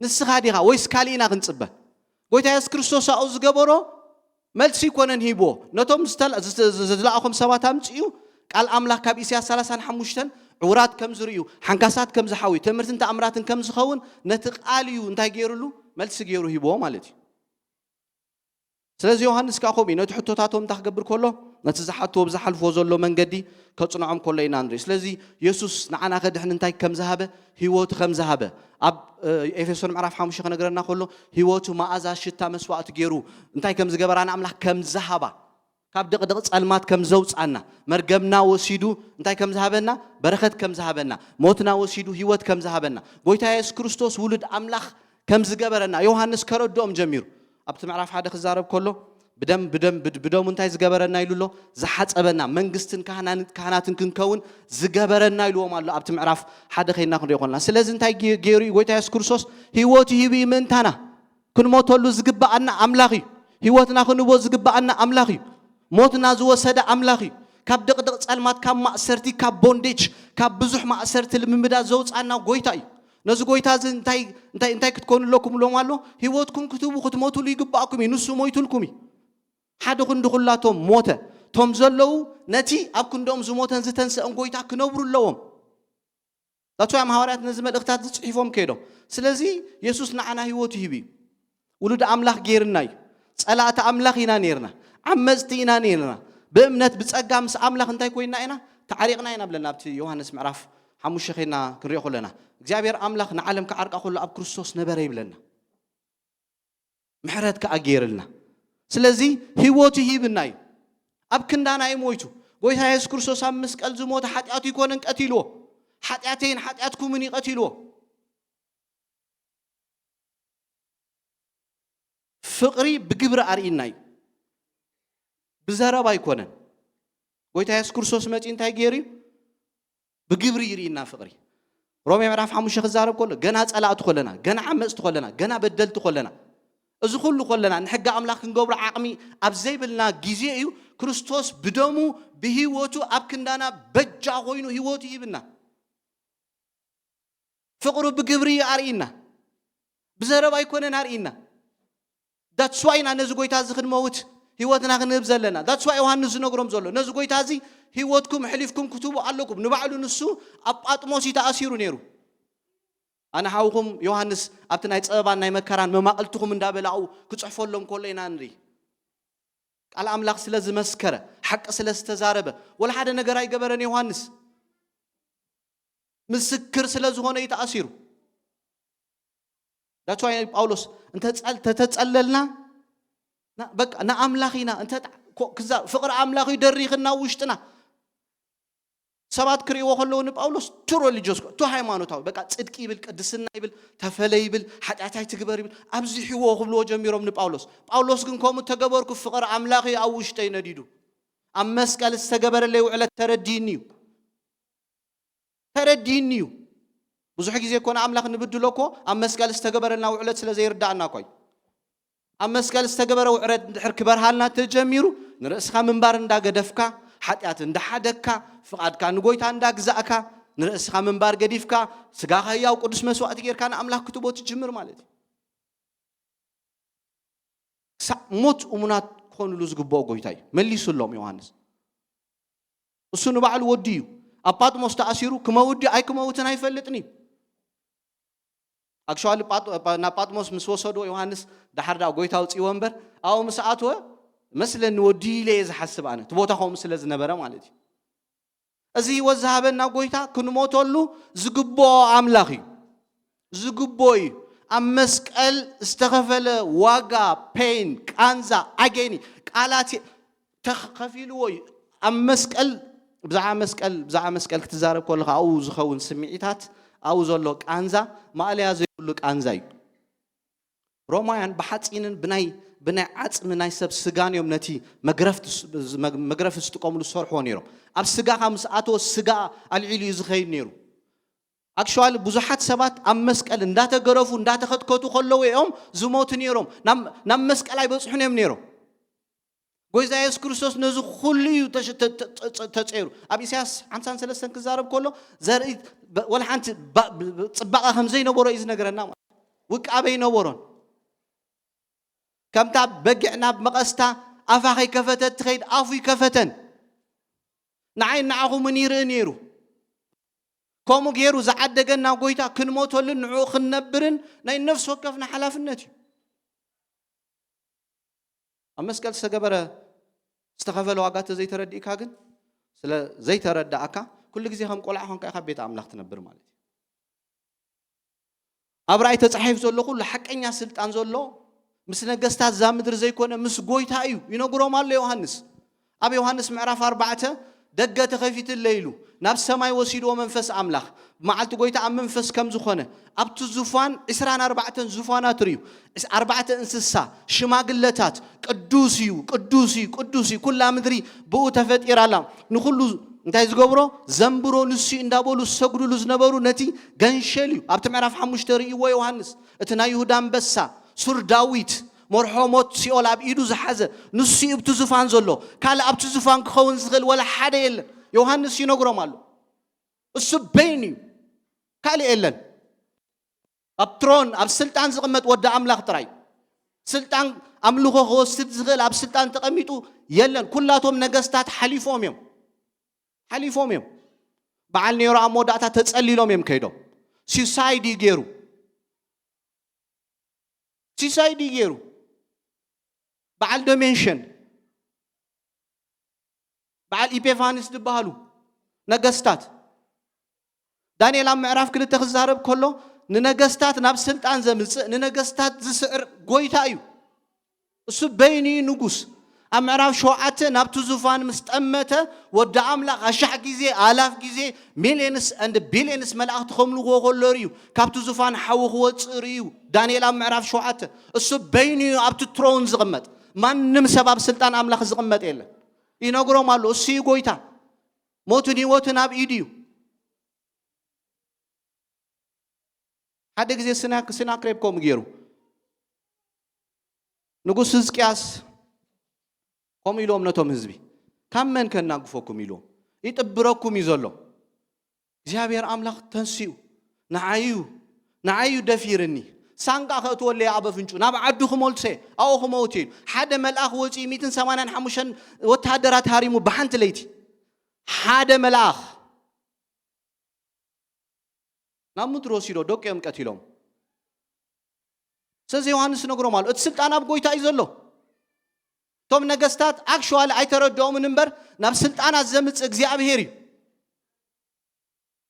ንስኻ ዲኻ ወይስ ካልእ ኢና ክንጽበ?" ጎይታ የሱስ ክርስቶስ ኣብኡ ዝገበሮ መልሲ ኣይኮነን ሂብዎ። ነቶም ዝተላ-፣ ዝተ-፣ ዝለኣኾም ሰባት ኣምጺኡ፣ ቃል ኣምላኽ ካብ ኢሳያስ ሰላሳን ሓሙሽተን፣ ዕውራት ከም ዝርእዩ፣ ሓንካሳት ከም ዝሓውዩ፣ ትእምርትን ተኣምራትን ከም ዝኸውን፣ ነቲ ቃል እዩ እንታይ ገይሩሉ? መልሲ ገይሩ ሂብዎ ማለት እዩ። ስለዚ ዮሃንስ ከኣ ከምኡ እዩ። ነቲ ሕቶታቶም እንታይ ክገብር ከሎ? ነቲ ዝሓትዎ፣ ዝሓልፍዎ ዘሎ መንገዲ ከጽንዖም ከሎ ኢና ንርኢ። ስለዚ የሱስ ንዓና ከድሕን እንታይ ከም ዝሃበ? ህይወቱ ከም ዝሃበ። ኣብ፣ እ፣ ኤፌሶን ምዕራፍ ሓሙሽተ ክነግረና ከሎ፣ ህይወቱ መኣዛ ሽታ መስዋእቲ ገይሩ እንታይ ከም ዝገበራ ንኣምላኽ ከም ዝሃባ፣ ካብ ድቕድቕ ጸልማት ከም ዘውጻና፣ መርገምና ወሲዱ እንታይ ከም ዝሃበና? በረኸት ከም ዝሃበና፣ ሞትና ወሲዱ ህይወት ከም ዝሃበና፣ ጎይታ የሱስ ክርስቶስ ውሉድ ኣምላኽ ከም ዝገበረና ዮሃንስ ከረድኦም ጀሚሩ። ኣብቲ ምዕራፍ ሓደ ክዛረብ ከሎ፣ ብደም፣ ብደም፣ ብድ-፣ ብደሙ እንታይ ዝገበረና ኢሉ ኣሎ? ዝሓጸበና፣ መንግስትን ካህናን-፣ ካህናትን ክንከውን ዝገበረና ኢልዎም ኣሎ። ኣብቲ ምዕራፍ ሓደ ከይና ክንሪኦ ከለና። ስለዚ እንታይ ገ-፣ ገይሩ እዩ? ጎይታ የሱስ ክርስቶስ ህይወቱ ሂቡ እዩ ምእንታና። ክንሞተሉ ዝግብኣና ኣምላኽ እዩ። ህይወትና ክንህቦ ዝግብኣና ኣምላኽ እዩ። ሞትና ዝወሰደ ኣምላኽ እዩ። ካብ ድቕድቕ ጸልማት፣ ካብ ማእሰርቲ፣ ካብ ቦንዴጅ፣ ካብ ብዙሕ ማእሰርቲ ልምምዳት ዘውጻና ጎይታ እዩ። ነዚ ጎይታ እዚ እንታይ፣ እንታይ፣ እንታይ ክትኮኑ ኣለኩም ኢሎም ኣሎ? ህይወትኩም ክትህቡ፣ ክትሞትሉ ይግባኣኩም እዩ። ንሱ ሞይቱልኩም እዩ። ሓደ ክንዲ ኩላቶም ሞተ። እቶም ዘለዉ ነቲ ኣብ ክንዶም ዝሞተን ዝተንሰአን ጎይታ ክነብሩ ኣለዎም። That's why እዮም ሃዋርያት ነዚ መልእኽታት ዝጽሒፎም ከይዶም። ስለዚ የሱስ ንዓና ህይወቱ ሂቡ እዩ። ውሉድ ኣምላኽ ገይርና እዩ። ጸላእቲ ኣምላኽ ኢና ነይርና። ዓመጽቲ ኢና ነይርና። ብእምነት ብጸጋ ምስ ኣምላኽ እንታይ ኮይና ኢና? ተዓሪቕና ኢና ብለና ኣብቲ ዮሃንስ ምዕራፍ ሓሙሽተ ኸይና ክንሪኦ ከለና፣ እግዚኣብሔር ኣምላኽ ንዓለም ክዓርቃ ከሎ ኣብ ክርስቶስ ነበረ ይብለና። ምሕረት ከኣ ገይርልና። ስለዚ ህይወቱ ሂብና እዩ። ኣብ ክንዳና እዩ ሞይቱ። ጎይታ የሱስ ክርስቶስ ኣብ መስቀል ዝሞተ ሓጢኣቱ ኣይኮነን ቀቲልዎ። ሓጢኣተይን ሓጢኣትኩምን እዩ ቀቲልዎ። ፍቕሪ ብግብሪ ኣርእይና እዩ። ብዘረባ ኣይኮነን። ጎይታ የሱስ ክርስቶስ መጺኡ እንታይ ገይሩ እዩ? ብግብሪ ይርእየና ፍቕሪ። ሮሜ ምዕራፍ ሓሙሽተ ክዛረብ ከሎ፣ ገና ጸላእቲ ከለና፣ ገና ዓመጽቲ ከለና፣ ገና በደልቲ ከለና፣ እዚ ኩሉ ከለና፣ ንሕጊ ኣምላኽ ክንገብሮ ዓቕሚ ኣብ ዘይብልና ግዜ እዩ ክርስቶስ ብደሙ፣ ብህይወቱ ኣብ ክንዳና በጃ ኮይኑ ህይወቱ ይህብና። ፍቕሩ ብግብሪ እዩ ኣርእይና። ብዘረባ ኣይኮነን ኣርእይና። That's why ኢና ነዚ ጎይታ እዚ ክንመውት ህይወትና ክንህብ ዘለና። That's why ዮሃንስ ዝነግሮም ዘሎ። ነዚ ጎይታ እዚ ህይወትኩም ኣሕሊፍኩም ክትህቡ ኣለኩም። ንባዕሉ ንሱ ኣብ ጳጥሞስ እዩ ተኣሲሩ ነይሩ። ኣነ ሓውኹም ዮሃንስ ኣብቲ ናይ ጸበባን ናይ መከራን መማቕልትኹም እንዳበለ ኣብኡ ክጽሕፈሎም ከሎ ኢና ንርኢ። ቃል ኣምላኽ ስለ ዝመስከረ፣ ሓቂ ስለ ዝተዛረበ፣ ወላ ሓደ ነገር ኣይገበረን ዮሃንስ። ምስክር ስለ ዝኾነ እዩ ተኣሲሩ። That's why ጳውሎስ እንተ ጸል-፣ ተተጸለልና፣ ና-፣ በቃ ንኣምላኽ ኢና፣ እንተ ጣ-፣ ኮ-፣ ክዛ-፣ ፍቕሪ ኣምላኽ እዩ ደሪኽና ውሽጥና። ሰባት ክርእይዎ ከለዉ ንጳውሎስ ቱ ሪሊጅስ፣ ቱ ሃይማኖታዊ፣ በቃ ጽድቂ ይብል፣ ቅድስና ይብል፣ ተፈለ ይብል፣ ሓጢኣት ኣይትግበር ይብል፣ ኣብዚሕዎ ክብልዎ ጀሚሮም ንጳውሎስ። ጳውሎስ ግን ከምኡ ተገበርኩ፣ ፍቕሪ ኣምላኽ እዩ ኣብ ውሽጠይ ነዲዱ። ኣብ መስቀል ዝተገበረለይ ውዕለት ተረዲኒ እዩ። ተረዲኒ እዩ። ብዙሕ ግዜ እኮ ንኣምላኽ ንብድሎ እኮ ኣብ መስቀል ዝተገበረልና ውዕለት ስለ ዘይርዳእና እኮ እዩ። ኣብ መስቀል ዝተገበረ ውዕለት እንድሕር ክበርሃልና ተጀሚሩ፣ ንርእስኻ ምንባር እንዳገደፍካ፣ ሓጢኣት እንዳሓደግካ፣ ፍቓድካ ንጎይታ እንዳግዛእካ፣ ንርእስኻ ምንባር ገዲፍካ፣ ስጋኻ ህያው ቅዱስ መስዋእቲ ጌርካ ንኣምላኽ ክትቦ ትጅምር ማለት እዩ። ክሳዕ ሞት እሙናት ክኾኑሉ ዝግብኦ ጎይታ እዩ። መሊሱሎም ዮሃንስ። እሱ ንባዕሉ ወዲ እዩ። ኣብ ጳጥሞስ ተኣሲሩ ክመውት ድዩ ኣይክመውትን ኣይፈልጥን እዩ። ኣክሽዋሊ ናብ ጳጥሞስ ምስ ወሰድዎ ዮሃንስ፣ ዳሓር ዳኣ ጎይታ ኣውፅእዎ እምበር፣ ኣብኡ ምስ ኣትወ መስለኒ ወዲ ኢለ እየ ዝሓስብ ኣነ፣ እቲ ቦታ ከምኡ ስለ ዝነበረ ማለት እዩ። እዚ ህይወት ዝሃበና ጎይታ ክንሞተሉ ዝግብኦ ኣምላኽ እዩ። ዝግብኦ እዩ። ኣብ መስቀል ዝተኸፈለ ዋጋ፣ ፔን፣ ቃንዛ፣ ኣጌኒ፣ ቃላት ተኸፊልዎ እዩ። ኣብ መስቀል ብዛዕባ መስቀል ብዛዕባ መስቀል ክትዛረብ ከለኻ ኣብኡ ዝኸውን ስምዒታት፣ ኣብኡ ዘሎ ቃንዛ ማእለያ ዘይብሉ ቃንዛ እዩ። ሮማውያን ብሓፂንን ብናይ ብናይ ዓፅሚ ናይ ሰብ ስጋን እዮም ነቲ መግረፍቲ ስ- መግ- መግረፊ ዝጥቀምሉ ዝሰርሕዎ ነይሮም። ኣብ ስጋኻ ምስ ኣተወ ስጋ ኣልዒሉ እዩ ዝኸይድ ነይሩ። ኣክሽዋሊ ብዙሓት ሰባት ኣብ መስቀል እንዳተገረፉ እንዳተኸትከቱ ከለዉ እዮም ዝሞቱ ነይሮም። ናብ ናብ መስቀል ኣይበፅሑን እዮም ነይሮም። ጎይታ የሱስ ክርስቶስ ነዚ ኩሉ እዩ ተሽ- ተ- ተ- ተ- ተጸይሩ። ኣብ ኢሳያስ ሓምሳን ሰለስተን ክዛረብ ከሎ ዘርኢ በ- ወላ ሓንቲ ባ- ብ- ብ- ጽባቐ ከም ዘይነበሮ እዩ ዝነግረና ማለት። ውቃበ ይነበሮን። ከምታ በጊዕ ናብ መቐስታ ኣፋ ከይከፈተት ትኸይድ ኣፉ ይከፈተን። ንዓይ ንዓኹምን ይርኢ ነይሩ። ከምኡ ገይሩ ዝዓደገና ጎይታ ክንሞተሉን ንዕኡ ክንነብርን ናይ ነፍሲ ወከፍና ሓላፍነት እዩ። ኣብ መስቀል ዝተገበረ ዝተኸፈለ ዋጋ እንተ ዘይተረዲእካ ግን፣ ስለ ዘይተረዳእካ፣ ኩሉ ግዜ ከም ቆልዓ ኮንካ ኢኻ ቤት ኣምላኽ ትነብር ማለት እዩ። ኣብ ራእይ ተጻሒፍ ዘሎ ኩሉ ሓቀኛ ስልጣን ዘሎ ምስ ነገስታት እዛ ምድሪ ዘይኮነ ምስ ጎይታ እዩ ይነግሮም ኣሎ ዮሃንስ። ኣብ ዮሃንስ ምዕራፍ ኣርባዕተ ደገ ተኸፊትለ ኢሉ ናብ ሰማይ ወሲድዎ መንፈስ ኣምላኽ። መዓልቲ ጎይታ ኣብ መንፈስ ከም ዝኾነ ኣብቲ ዙፋን ዕስራን ኣርባዕተን ዙፋናት ርእዩ። ዕስ- ኣርባዕተ እንስሳ ሽማግለታት ቅዱስ እዩ፣ ቅዱስ እዩ፣ ቅዱስ እዩ፣ ኩላ ምድሪ ብኡ ተፈጢራ ኣላ። ንኹሉ እንታይ ዝገብሮ ዘንብሮ ንሱ እዩ እንዳበሉ ዝሰግዱሉ ዝነበሩ ነቲ ገንሸል እዩ። ኣብቲ ምዕራፍ ሓሙሽተ ርእይዎ ዮሃንስ እቲ ናይ ይሁዳ ኣንበሳ ሱር ዳዊት መርሖ ሞት ሲኦል ኣብ ኢዱ ዝሓዘ ንሱ እዩ ኣብቲ ዙፋን ዘሎ። ካልእ ኣብቲ ዙፋን ክኸውን ዝኽእል ወላ ሓደ የለን። ዮሃንስ ይነግሮም ኣሎ። እሱ በይኑ እዩ፣ ካልእ የለን። ኣብ ትሮን ኣብ ስልጣን ዝቕመጥ ወዲ ኣምላኽ ጥራይ። ስልጣን ኣምልኾ ክወስድ ዝኽእል ኣብ ስልጣን ተቐሚጡ የለን። ኩላቶም ነገስታት ሓሊፎም እዮም፣ ሓሊፎም እዮም። በዓል ኔሮ ኣብ መወዳእታ ተጸሊሎም እዮም ከይዶም። ሲሳይድ እዩ ገይሩ፣ ሲሳይድ እዩ ገይሩ። በዓል ዶሜንሽን፣ በዓል ኢፔፋንስ ዝበሃሉ ነገስታት። ዳንኤል ኣብ ምዕራፍ ክልተ ክዛረብ ከሎ ንነገስታት ናብ ስልጣን ዘምጽእ ንነገስታት ዝስዕር ጎይታ እዩ። እሱ በይኑ እዩ ንጉስ። ኣብ ምዕራፍ ሸውዓተ ናብቲ ዙፋን ምስ ጠመተ ወዲ ኣምላኽ ኣሻሕ ግዜ ኣላፍ ግዜ ሚልዮንስ and ቢልዮንስ መላእኽቲ ከምልኽዎ ከሎ ርእዩ። ካብቲ ዙፋን ሓዊ ክወጽእ ርእዩ። ዳንኤል ኣብ ምዕራፍ ሸውዓተ እሱ በይኑ እዩ ኣብቲ ትሮን ዝቕመጥ። ማንም ሰብ ኣብ ስልጣን ኣምላኽ ዝቕመጥ የለን። ይነግሮም ኣሎ እሱ እዩ ጎይታ። ሞትን ህይወትን ኣብ ኢዱ እዩ። ሓደ ግዜ ስናክ- ስናክሬብ ከምኡ ገይሩ ንጉስ ህዝቅያስ ከምኡ ኢልዎም ነቶም ህዝቢ ካብ መን ከናግፈኩም ኢልዎም ይጥብረኩም እዩ ዘሎ እግዚኣብሔር ኣምላኽ ተንስኡ ንዓዩ ንዓዩ ደፊርኒ ሳንቃ ከእትወለይ ኣብ ኣፍንጩ ናብ ዓዱ ክመልሰ ኣብኡ ክመውት እዩ ሓደ መልኣኽ ወፂኡ ሚእትን ሰማንያን ሓሙሽተን ወታደራት ሃሪሙ ብሓንቲ ለይቲ ሓደ መልኣኽ ናብ ምድሪ ወሲዶ ደቂኦም ቀቲሎም። ስለዚ ዮሃንስ ነግሮም ኣሎ እቲ ስልጣን ኣብ ጎይታ እዩ ዘሎ። እቶም ነገስታት ኣክሽዋሊ ኣይተረድኦምን እምበር ናብ ስልጣናት ዘምፅእ እግዚኣብሄር እዩ።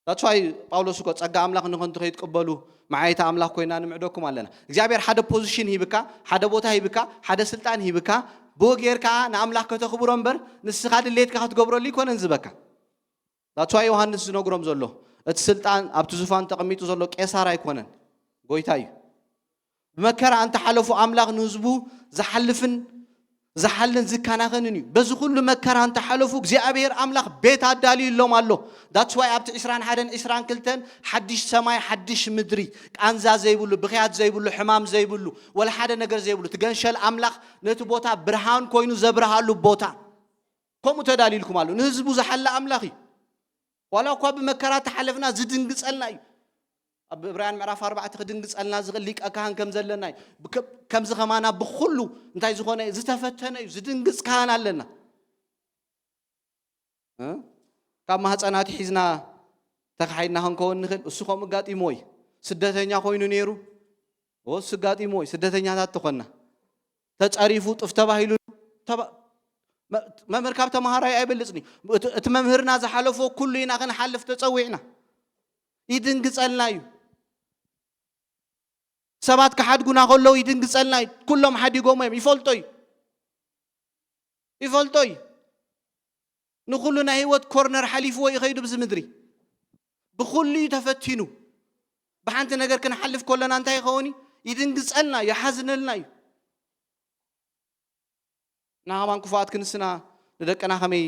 ታትስዋይ ጳውሎስ እኮ ጸጋ ኣምላኽ ንኸንቱ ከይትቅበሉ መዓየቲ ኣምላኽ ኮይና ንምዕደኩም ኣለና። እግዚኣብሔር ሓደ ፖዚሽን ሂብካ፣ ሓደ ቦታ ሂብካ፣ ሓደ ስልጣን ሂብካ፣ ብኡ ጌርካ ንኣምላኽ ከተኽብሮ እምበር ንስኻ ድሌትካ ክትገብረሉ ይኮነን ዝበካ። ታትስዋይ ዮሃንስ ዝነግሮም ዘሎ እቲ ስልጣን ኣብቲ ዙፋን ተቐሚጡ ዘሎ ቄሳር ኣይኮነን፣ ጎይታ እዩ። ብመከራ እንተሓለፉ ኣምላኽ ንህዝቡ ዝሓልፍን ዝሓልን ዝከናኸንን እዩ። በዚ ኩሉ መከራ እንተሓለፉ እግዚኣብሔር ኣምላኽ ቤት ኣዳልዩሎም ኣሎ። That's why ኣብቲ ዕስራን ሓደን ዕስራን ክልተን ሓድሽ ሰማይ ሓድሽ ምድሪ፣ ቃንዛ ዘይብሉ፣ ብኽያት ዘይብሉ፣ ሕማም ዘይብሉ፣ ወላ ሓደ ነገር ዘይብሉ፣ እቲ ገንሸል ኣምላኽ ነቲ ቦታ ብርሃን ኮይኑ ዘብርሃሉ ቦታ ከምኡ ተዳልዩልኩም ኣሎ። ንህዝቡ ዝሓለ ኣምላኽ እዩ። ዋላ እኳ ብመከራ ተሓለፍና ዝድንግጸልና እዩ። ኣብ ዕብራውያን ምዕራፍ ኣርባዕተ ክድንግጸልና ዝኽእል ሊቀ ካህን ከም ዘለና እዩ። ብከ- ከምዚ ከማና ብኹሉ እንታይ ዝኾነ ዝተፈተነ እዩ። ዝድንግጽ ካህን ኣለና። እ? ካብ ማህፀናት ሒዝና ተካሒድና ክንከውን ንኽእል። እሱ ከምኡ ኣጋጢሞ እዩ። ስደተኛ ኮይኑ ነይሩ። እሱ ኣጋጢሞ እዩ። ስደተኛታት ተኾንና። ተጸሪፉ ጥፍ ተባሂሉ ተባ- መ- መምህር ካብ ተማሃራይ ኣይበልጽን እዩ። እቲ- እቲ መምህርና ዝሓለፎ ኩሉ ኢና ክንሓልፍ ተጸዊዕና። ይድንግጸልና እዩ። ሰባት ክሓድጉና ከለዉ ይድንግጸልና እዩ። ኩሎም ሓዲጎሞ እዮም። ይፈልጦ እዩ። ይፈልጦ እዩ። ንኹሉ ናይ ህይወት ኮርነር ሓሊፍዎ እዩ ከይዱ ብዚ ምድሪ። ብኹሉ እዩ ተፈቲኑ። ብሓንቲ ነገር ክንሓልፍ ከለና እንታይ ይኸውን እዩ? ይድንግጸልና፣ ይሓዝነልና እዩ። ንሃማን ክፉኣት ክንስና ንደቅና ከመይ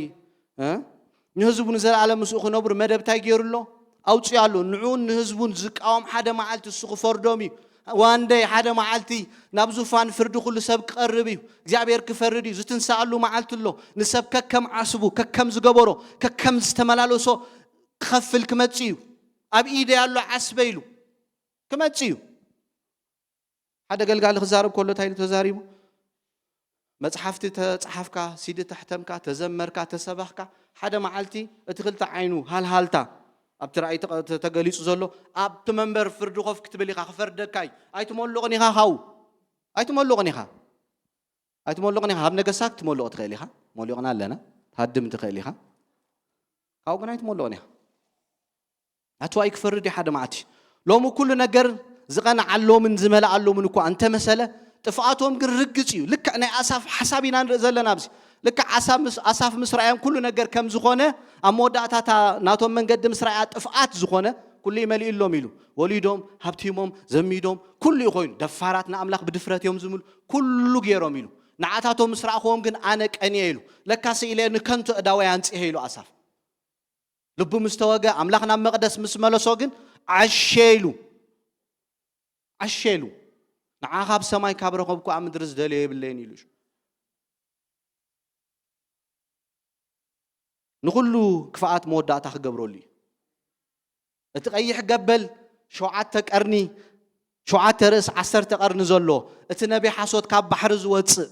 እ? ንህዝቡ ንዘለኣለም ምስኡ ክነብሩ መደብ እንታይ ገይሩ ኣሎ? ኣውፅኡ ኣሎ። ንዕኡን ንህዝቡን ዝቃወም ሓደ መዓልቲ እሱ ክፈርዶም እዩ። ዋንደይ ሓደ መዓልቲ ናብ ዙፋን ፍርዲ ኩሉ ሰብ ክቐርብ እዩ። እግዚኣብሔር ክፈርድ እዩ። ዝትንሳኣሉ መዓልቲ ኣሎ። ንሰብ ከከም ዓስቡ፣ ከከም ዝገበሮ፣ ከከም ዝተመላለሶ ክኸፍል ክመጽእ እዩ። ኣብ ኢደይ ኣሎ ዓስበ ኢሉ ክመጽእ እዩ። ሓደ ገልጋሊ ክዛረብ ከሎ እንታይ ኢሉ ተዛሪቡ? መጽሓፍቲ ተጻሓፍካ፣ ሲዲ ተሕተምካ፣ ተዘመርካ፣ ተሰበኽካ፣ ሓደ መዓልቲ እቲ ክልተ ዓይኑ ሃልሃልታ ኣብቲ ራእይ ተቐ- ተ- ተገሊጹ ዘሎ ኣብቲ መንበር ፍርዲ ኮፍ ክትብል ኢኻ፣ ክፈርደካ እዩ። ኣይትመልቕን ኢኻ፣ ካብኡ ኣይትመልቕን ኢኻ፣ ኣይትመልቕን ኢኻ። ኣብ ነገሳ ክትመልቕ ትኽእል ኢኻ፣ መሊቕና ኣለና፣ ትሃድም ትኽእል ኢኻ፣ ካብኡ ግን ኣይትመልቕን ኢኻ። ኣትዋይ ክፈርድ እዩ ሓደ መዓልቲ። ሎሚ ኩሉ ነገር ዝቐንዓሎምን ዝመልኣሎምን እኳ እንተመሰለ፣ ጥፍኣቶም ግን ርግጽ እዩ። ልክዕ ናይ ኣሳፍ ሓሳብ ኢና ንርኢ ዘለና ኣብዚ። ልክዕ ኣሳፍ ምስ ኣሳፍ ምስ ረኣዮም ኩሉ ነገር ከም ዝኾነ፣ ኣብ መወዳእታታ ናቶም መንገዲ ምስ ረኣያ ጥፍኣት ዝኾነ፣ ኩሉ ይመሊእሎም ኢሉ። ወሊዶም፣ ሃብቲሞም፣ ዘሚዶም፣ ኩሉ እዩ ኮይኑ። ደፋራት ንኣምላኽ ብድፍረት እዮም ዝምሉ፣ ኩሉ ገይሮም ኢሉ። ንዓታቶም ምስ ረኣኽዎም ግን ኣነ ቀንየ ኢሉ። ለካ ስኢለ ንከንቱ እዳወይ ኣንጺሄ ኢሉ ኣሳፍ። ልቡ ምስ ተወገ ኣምላኽ ናብ መቕደስ ምስ መለሶ ግን ዓሸ ኢሉ ዓሸ ኢሉ ንዓኻ ኣብ ሰማይ ካብ ረኸብኩ ኣብ ምድሪ ዝደልዮ የብለይን ኢሉ። ንኹሉ ክፍኣት መወዳእታ ክገብረሉ እዩ። እቲ ቀይሕ ገበል ሸውዓተ ቀርኒ ሸውዓተ ርእስ ዓሰርተ ቀርኒ ዘሎ እቲ ነቢ ሓሶት ካብ ባሕሪ ዝወፅእ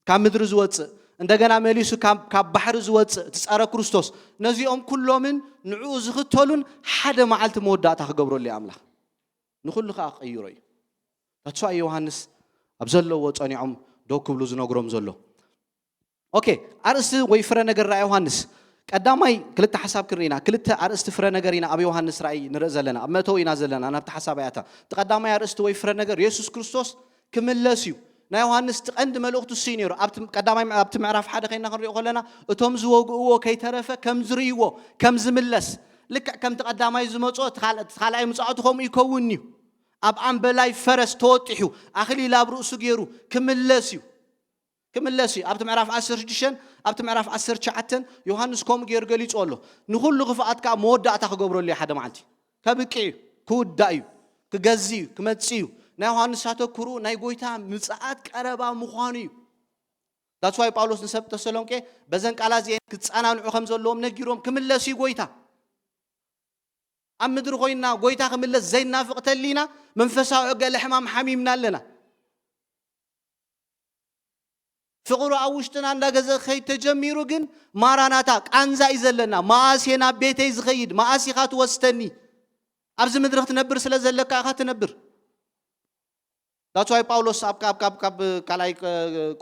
ካብ ምድሪ ዝወፅእ እንደገና መሊሱ ካብ ካብ ባሕሪ ዝወፅእ እቲ ጸረ ክርስቶስ ነዚኦም ኩሎምን ንዕኡ ዝኽተሉን ሓደ መዓልቲ መወዳእታ ክገብረሉ እዩ ኣምላኽ። ንኹሉ ከዓ ክቕይሮ እዩ። ታትሷ ዮሃንስ ኣብ ዘለዎ ጸኒዖም ደው ክብሉ ዝነግሮም ዘሎ። ኦኬ፣ ኣርእስቲ ወይ ፍረ ነገር ራእይ ዮሃንስ ቀዳማይ ክልተ ሓሳብ ክርኢ ኢና። ክልተ ኣርእስቲ ፍረ ነገር ኢና ኣብ ዮሃንስ ራእይ ንርኢ ዘለና፣ ኣብ መእተዊ ኢና ዘለና ናብቲ ሓሳብ እያታ። እቲ ቀዳማይ ኣርእስቲ ወይ ፍረ ነገር የሱስ ክርስቶስ ክምለስ እዩ። ናይ ዮሃንስ እቲ ቀንዲ መልእኽቱ እሱ እዩ ነይሩ። ኣብቲ ቀዳማይ ኣብቲ ምዕራፍ ሓደ ከይና ክንሪኦ ከለና እቶም ዝወግእዎ ከይተረፈ ከም ዝርእይዎ ከም ዝምለስ ልክዕ ከምቲ ቀዳማይ ዝመጾ እቲ ካልኣይ ምጽኣቱ ከምኡ ይከውን እዩ። ኣብ ኣምበላይ ፈረስ ተወጢሑ ኣኽሊል ኣብ ርእሱ ገይሩ ክምለስ እዩ። ክምለስ እዩ። ኣብቲ ምዕራፍ ዓሰርተ ሽዱሽተ ኣብቲ ምዕራፍ ዓሰርተ ትሽዓተ ዮሃንስ ከምኡ ገይሩ ገሊጹ ኣሎ። ንኹሉ ክፍኣት ከዓ መወዳእታ ክገብረሉ እዩ ሓደ መዓልቲ። ከብቅዕ እዩ፣ ክውዳእ እዩ፣ ክገዝእ እዩ፣ ክመጽእ እዩ። ናይ ዮሃንስ ኣተኩርኡ ናይ ጎይታ ምጽኣት ቀረባ ምዃኑ እዩ። ዳትስ ዋይ ጳውሎስ ንሰብ ተሰሎንቄ በዘን ቃላት እዚአን ክጸናንዑ ከም ዘለዎም ነጊሮም ክምለስ እዩ ጎይታ። ኣብ ምድሪ ኮይና ጎይታ ክምለስ ዘይናፍቕ ተሊና መንፈሳዊ ገለ ሕማም ሓሚምና ኣለና። ፍቕሩ ኣብ ውሽጥና እንዳገዘ ከይድ ተጀሚሩ ግን ማራናታ ቃንዛ እዩ ዘለና። መኣስ እየ ናብ ቤተይ ዝኸይድ? መኣስ ኢኻ ትወስተኒ? ኣብዚ ምድሪ ክትነብር ስለ ዘለካ ኢኻ ትነብር። ዳትስ ዋይ ጳውሎስ ኣብ ካብ ካብ ካብ ካልኣይ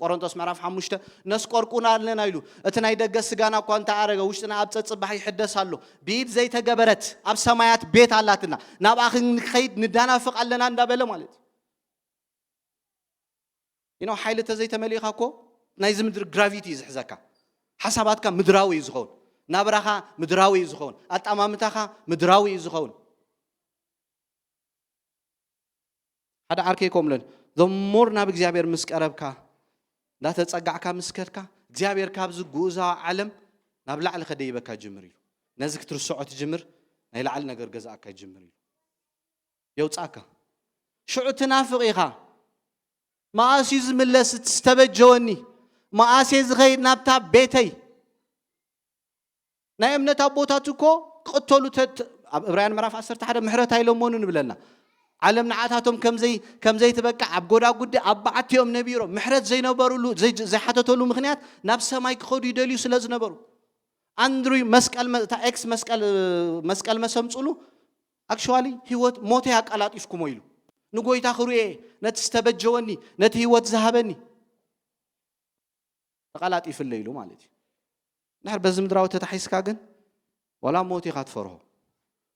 ቆሮንቶስ ምዕራፍ ሓሙሽተ ነስቆርቁና ኣለና ኢሉ። እቲ ናይ ደገ ስጋና እኳ እንተ ኣረገ ውሽጥና ኣብ ጸጽባሕ ይሕደስ ኣሎ። ብኢድ ዘይተገበረት ኣብ ሰማያት ቤት ኣላትና። ናብኣ ክንከይድ ንዳናፍቕ ኣለና እንዳበለ ማለት እዩ። ኢኖ ሓይሊ ተዘይተመሊእካ እኮ ናይዚ ምድሪ ግራቪቲ እዩ ዝሕዘካ። ሓሳባትካ ምድራዊ እዩ ዝኸውን። ናብራኻ ምድራዊ እዩ ዝኸውን። ኣጣማምታኻ ምድራዊ እዩ ዝኸውን። ሓደ ዓርከይ ከምለን ዘሞር ናብ እግዚኣብሔር ምስ ቀረብካ እንዳተጸጋዕካ ምስ ከድካ እግዚኣብሔር ካብዚ ግኡዛዊ ዓለም ናብ ላዕሊ ከደይበካ ይጅምር ኢሉ። ነዚ ክትርስዖ ትጅምር፣ ናይ ላዕሊ ነገር ገዛእካ ይጅምር ኢሉ። የውጻእካ። ሽዑ ትናፍቕ ኢኻ። መኣስ እዩ ዝምለስ እቲ ዝተበጀወኒ? መኣስ እየ ዝኸይድ ናብታ ቤተይ? ናይ እምነት ኣቦታት እኮ ክቕተሉ ተ- ተ- ኣብ ዕብራውያን ምዕራፍ ዓሰርተ ሓደ ምሕረት ኣይለመኑን ይብለና። ዓለም ንዓታቶም ከምዘይ ከምዘይትበቅዕ ኣብ ጎዳጉዲ ኣብ በዓቲ እዮም ነቢሮም። ምሕረት ዘይነበሩሉ ዘይ- ዘይሓተተሉ ምኽንያት ናብ ሰማይ ክኸዱ ይደልዩ ስለ ዝነበሩ። ኣንድሪው መስቀል መ- እታ ኤክስ መስቀል መስቀል መሰምጽሉ ኣክቹዋሊ ህይወት ሞተይ ኣቀላጢፍኩሞ ኢሉ ንጎይታ ክርእየ ነቲ ዝተበጀወኒ ነቲ ህይወት ዝሃበኒ ተቐላጢፍለ ኢሉ ማለት እዩ። እንድሕር በዚ ምድራዊ ተታሒዝካ ግን ዋላ ሞት ኢኻ ትፈርሆ።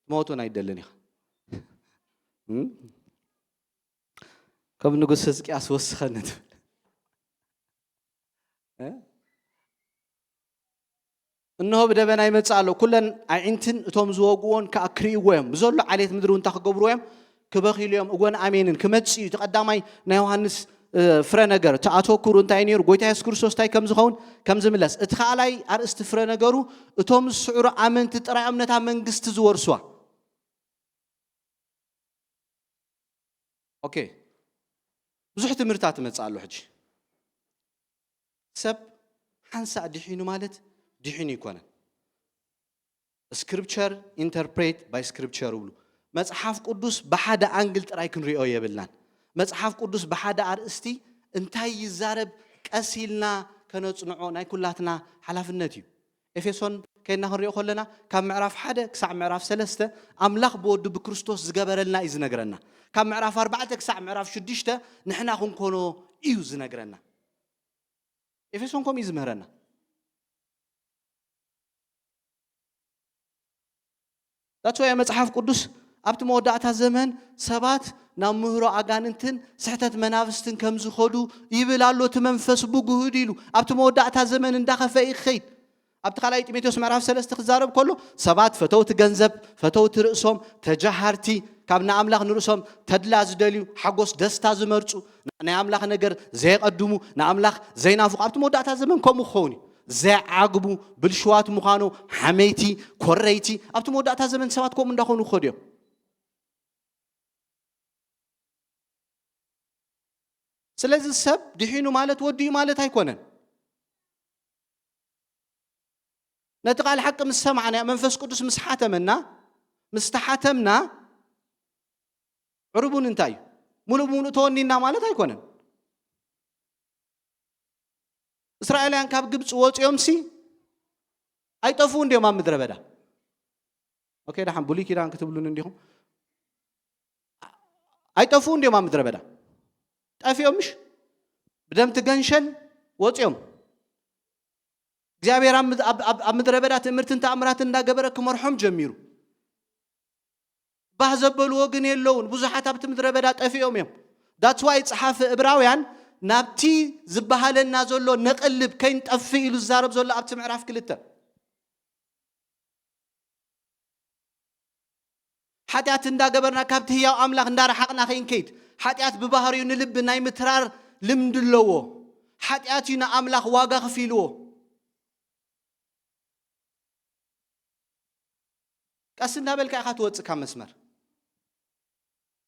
ትመውት እውን ኣይደልን ኢኻ። እም? ከም ንጉስ ህዝቅያስ ወስኸኒ ትብል። እ? እንሆ ብደበና ይመጽእ ኣሎ። ኩለን ኣዒንትን እቶም ዝወግዎን ከኣ ክርእይዎ እዮም። ብዘሎ ዓሌት ምድሪ እውን እንታይ ክገብርዎ እዮም? ክበኽይሉ እዮም። እወን ኣሜንን። ክመጽእ እዩ። እቲ ቀዳማይ ናይ ዮሃንስ፣ እ፣ ፍረ ነገር፣ እቲ ኣተኩሩ እንታይ ነይሩ? ጎይታ የሱስ ክርስቶስ እንታይ ከም ዝኸውን፣ ከም ዝምለስ። እቲ ካልኣይ ኣርእስቲ ፍረ ነገሩ፣ እቶም ዝስዕሩ ኣመንቲ ጥራይ እዮም ነታ መንግስቲ ዝወርስዋ። ኦኬ። ብዙሕ ትምህርትታት ይመጽእ ኣሎ ሕጂ። ሰብ ሓንሳእ ድሒኑ ማለት ድሒኑ ይኮነን። ስክሪፕቸር ኢንተርፕሬት ባይ ስክሪፕቸር ይብሉ። መጽሓፍ ቅዱስ ብሓደ ኣንግል ጥራይ ክንሪኦ የብልናን። መጽሓፍ ቅዱስ ብሓደ ኣርእስቲ እንታይ ይዛረብ ቀስ ኢልና ከነጽንዖ ናይ ኩላትና ሓላፍነት እዩ። ኤፌሶን ከይድና ክንሪኦ ከለና ካብ ምዕራፍ ሓደ ክሳዕ ምዕራፍ ሰለስተ ኣምላኽ ብወዱ ብክርስቶስ ዝገበረልና እዩ ዝነግረና። ካብ ምዕራፍ ኣርባዕተ ክሳዕ ምዕራፍ ሽዱሽተ ንሕና ክንኮኖ እዩ ዝነግረና። ኤፌሶን ከምኡ እዩ ዝምህረና። ዳትስ ዋይ መጽሓፍ ቅዱስ ኣብቲ መወዳእታ ዘመን ሰባት ናብ ምህሮ ኣጋንንትን ስሕተት መናፍስትን ከም ዝኸዱ ይብል ኣሎ። እቲ መንፈስ ብግሁድ ኢሉ ኣብቲ መወዳእታ ዘመን እንዳኸፈ ይኸይድ። ኣብቲ ካልኣይ ጢሞቴዎስ ምዕራፍ ሰለስተ ክዛረብ ከሎ ሰባት ፈተውቲ ገንዘብ፣ ፈተውቲ ርእሶም፣ ተጃሃርቲ፣ ካብ ንኣምላኽ ንርእሶም ተድላ ዝደልዩ፣ ሓጎስ ደስታ ዝመርጹ፣ ናይ ኣምላኽ ነገር ዘየቐድሙ፣ ንኣምላኽ ዘይናፍቑ ኣብቲ መወዳእታ ዘመን ከምኡ ክኸውን እዩ። ዘይዓግቡ፣ ብልሽዋት ምዃኑ፣ ሓመይቲ፣ ኮረይቲ ኣብቲ መወዳእታ ዘመን ሰባት ከምኡ እንዳኾኑ ክኸዱ እዮም። ስለዚ ሰብ ድሒኑ ማለት ወዲኡ ማለት ኣይኮነን። ነቲ ቃል ሓቂ ምስ ሰማዕና መንፈስ ቅዱስ ምስ ሓተመና ምስ ተሓተምና ዕርቡን እንታይ እዩ? ሙሉእ ብሙሉእ ተወኒና ማለት ኣይኮነን። እስራኤላውያን ካብ ግብፂ ወፂኦም ሲ ኣይጠፍኡ እንዲዮም ኣብ ምድረ በዳ። ኦኬ ደሓን ብሉይ ኪዳን ክትብሉን እንዲኹም ኣይጠፍኡ እንዲዮም ኣብ ምድረ በዳ ጠፊኦም ምሽ ብደምቲ ገንሸል ወፂኦም እግዚኣብሔር ኣብ ምድ- ኣብ- ኣብ- ኣብ ምድረ በዳ ትእምርትን ተኣምራትን እንዳገበረ ክመርሖም ጀሚሩ። ባህ ዘበልዎ ግን የለውን። ብዙሓት ኣብቲ ምድረ በዳ ጠፊኦም እዮም። ዳትስ ዋይ ጸሓፊ እብራውያን ናብቲ ዝበሃለና ዘሎ ነቐልብ ከይንጠፍእ ኢሉ ዝዛረብ ዘሎ ኣብቲ ምዕራፍ ክልተ ሓጢኣት እንዳገበርና ካብቲ ህያው ኣምላኽ እንዳረሓቕና ከይንከይድ። ሓጢኣት ብባህሪኡ ንልቢ ናይ ምትራር ልምዲ ኣለዎ። ሓጢኣት እዩ ንኣምላኽ ዋጋ ከፊልዎ። ቀስ እንዳበልካ ኢኻ ትወፅእ ካብ መስመር።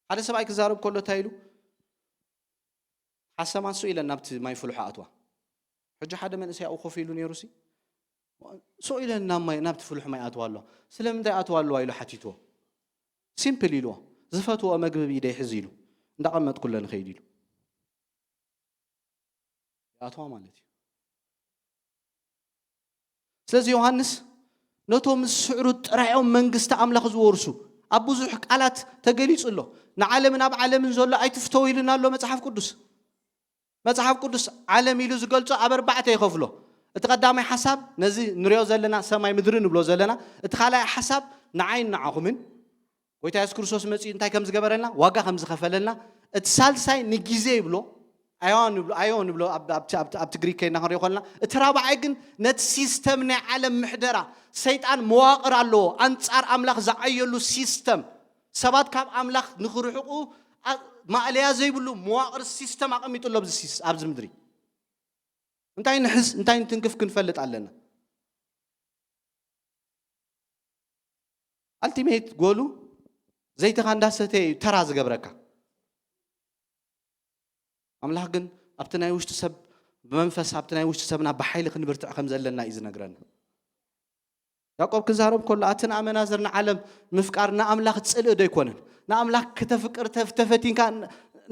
ሓደ ሰብኣይ ክዛረብ ከሎ እንታይ ኢሉ ሓሰማ ሱቕ ኢለን ናብቲ ማይ ፍልሖ ኣትዋ። ሕጂ ሓደ መንእሰይ ኣብኡ ኮፍ ኢሉ ነይሩ ሲ ሱቕ ኢለን ናብ ማይ ናብቲ ፍልሖ ማይ ኣትዋ ኣለዋ። ስለምንታይ ኣትዋ ኣለዋ ኢሉ ሓቲትዎ። ሲምፕል ኢልዎ። ዝፈትዎ መግቢ ብኢደይ ሕዚ ኢሉ እንዳቐመጥኩለ ንኸይድ ኢሉ ይኣትዋ ማለት እዩ። ስለዚ ዮሃንስ ነቶም ዝስዕሩ ጥራዮም መንግስቲ ኣምላኽ ዝወርሱ ኣብ ብዙሕ ቃላት ተገሊጹ ኣሎ። ንዓለምን ኣብ ዓለምን ዘሎ ኣይትፍተው ኢሉና ኣሎ መጽሓፍ ቅዱስ። መጽሓፍ ቅዱስ ዓለም ኢሉ ዝገልጾ ኣብ ኣርባዕተ ይኸፍሎ። እቲ ቀዳማይ ሓሳብ ነዚ ንሪኦ ዘለና ሰማይ ምድሪ ንብሎ ዘለና፣ እቲ ካልኣይ ሓሳብ ንዓይን ንዓኹምን ጎይታ የሱስ ክርስቶስ መጺኡ እንታይ ከም ዝገበረልና ዋጋ ከም ዝኸፈለልና እቲ ሳልሳይ ንግዜ ይብሎ ኣዮን ይብሎ ኣዮን ይብሎ ኣብቲ ግሪክ ከይና ክንሪኦ ከለና እቲ ራብዓይ ግን ነቲ ሲስተም ናይ ዓለም ምሕደራ ሰይጣን መዋቕር ኣለዎ ኣንጻር ኣምላኽ ዝዓየሉ ሲስተም ሰባት ካብ ኣምላኽ ንኽርሕቑ ማእለያ ዘይብሉ መዋቕር ሲስተም ኣቐሚጡ ኣሎ ኣብዚ ምድሪ እንታይ ንሕዝ እንታይ ንትንክፍ ክንፈልጥ ኣለና። ኣልቲሜት ጎሉ ዘይትኻ እንዳሰተ እዩ ተራ ዝገብረካ። ኣምላኽ ግን ኣብቲ ናይ ውሽጢ ሰብ ብመንፈስ ኣብቲ ናይ ውሽጢ ሰብና ብሓይሊ ክንብርትዕ ከም ዘለና እዩ ዝነግረና። ያዕቆብ ክዛረብ ከሎ ኣቲ ንኣመናዝር ንዓለም ምፍቃር ንኣምላኽ ጽልእ ዶ ኣይኮነን? ንኣምላኽ ከተፍቅር ተፍ- ተፈቲንካ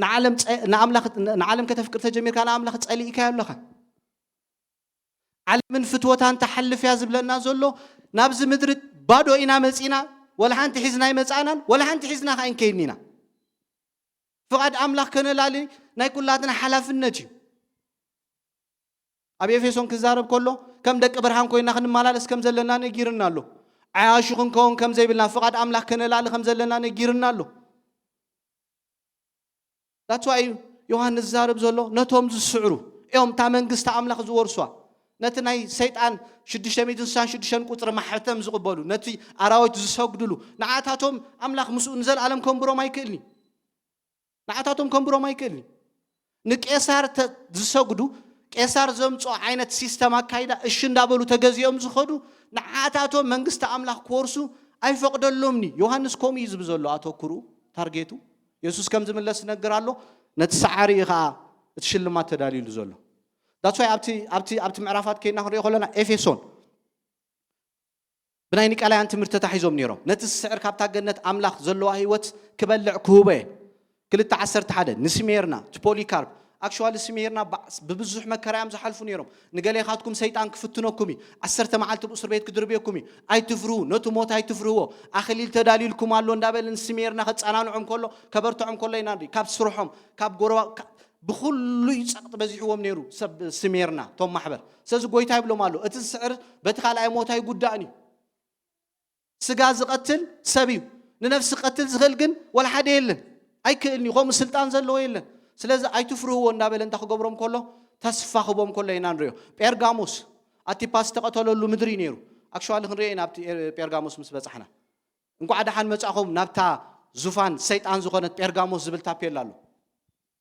ንዓለም ጸ- ንኣምላኽ ንዓለም ከተፍቅር ተጀሚርካ ንኣምላኽ ጸሊእካዮ ኣለኻ። ዓለምን ፍትወታን ትሓልፍ እያ ዝብለና ዘሎ። ናብዚ ምድሪ ባዶ ኢና መጺና፣ ወላ ሓንቲ ሒዝና ኣይመጻእናን፣ ወላ ሓንቲ ሒዝና ከኣ ኣይንከይድን ኢና። ፍቓድ ኣምላኽ ከነላሊ ናይ ኩላትና ሓላፍነት እዩ። ኣብ ኤፌሶን ክዛረብ ከሎ ከም ደቂ ብርሃን ኮይና ክንመላለስ ከም ዘለና ነጊርና ኣሎ። ዓያሹ ክንከውን ከም ዘይብልና ፍቓድ ኣምላኽ ከነላሊ ከም ዘለና ነጊርና ኣሎ። That's why እዩ ዮሃንስ ዝዛረብ ዘሎ ነቶም ዝስዕሩ እዮም እታ መንግስቲ ኣምላኽ ዝወርሷ። ነቲ ናይ ሰይጣን ሽዱሽተ ሚእትን ስሳን ሽዱሽተን ቁጽሪ ማሕተም ዝቕበሉ ነቲ ኣራዊት ዝሰግድሉ ንዓታቶም ኣምላኽ ምስኡ ንዘለኣለም ከንብሮም ኣይክእልኒ። ንዓታቶም ከንብሮም ኣይክእልኒ። ንቄሳር ተ- ዝሰግዱ ቄሳር ዘምፅኦ ዓይነት ሲስተም ኣካይዳ እሺ እንዳበሉ ተገዚኦም ዝኸዱ ንዓታቶም መንግስቲ ኣምላኽ ክወርሱ ኣይፈቕደሎምኒ። ዮሃንስ ከምኡ እዩ ዝብል ዘሎ ኣተኩሩ ታርጌቱ። የሱስ ከም ዝምለስ ይነግር ኣሎ። ነቲ ሰዓሪ እዩ ከዓ እቲ ሽልማት ተዳልዩሉ ዘሎ። That's why ኣብቲ ኣብቲ ኣብቲ ምዕራፋት ከይና ክንሪኦ ከለና ኤፌሶን ብናይ ኒቃላያን ትምህርቲ ተታሒዞም ነይሮም። ነቲ ዝስዕር ካብታ ገነት ኣምላኽ ዘለዋ ህይወት ክበልዕ ክህቦ እየ። ክልተ ዓሰርተ ሓደ ንስሜርና እቲ ፖሊካርፕ ኣክሽዋሊ ስሜርና ብብዙሕ መከራ እዮም ዝሓልፉ ነይሮም። ንገሌኻትኩም ሰይጣን ክፍትነኩም እዩ። ዓሰርተ መዓልቲ ብእስር ቤት ክድርብየኩም እዩ። ኣይትፍርሁ፣ ነቲ ሞት ኣይትፍርህዎ። ኣኽሊል ተዳልዩልኩም ኣሎ እንዳበለ ንስሜርና ከጸናንዖም ከሎ ከበርትዖም ከሎ ኢና ንርኢ። ካብ ስርሖም ካብ ጎረባ ብኩሉ እዩ ጸቕጢ በዚሕዎም ነይሩ። ሰብ ስሜርና እቶም ማሕበር ስለዚ ጎይታ ይብሎም ኣሎ እቲ ዝስዕር በቲ ካልኣይ ሞት ኣይጉዳእን እዩ። ስጋ ዝቐትል ሰብ እዩ። ንነፍሲ ክቐትል ዝኽእል ግን ወላ ሓደ የለን። ኣይክእልን እዩ። ከምኡ ስልጣን ዘለዎ የለን። ስለዚ ኣይትፍርህዎ እንዳበለ እንታይ ክገብሮም ከሎ ተስፋ ክቦም ከሎ ኢና ንሪኦ። ጴርጋሞስ ኣቲፓስ ዝተቐተለሉ ምድሪ እዩ ነይሩ። ኣክሽዋሊ ክንሪኦ ኢና ኣብቲ ጴርጋሞስ ምስ በፃሕና። እንኳዕ ደሓን መጻኹም ናብታ ዙፋን ሰይጣን ዝኾነት ጴርጋሞስ ዝብል ታፔላ ኣሎ።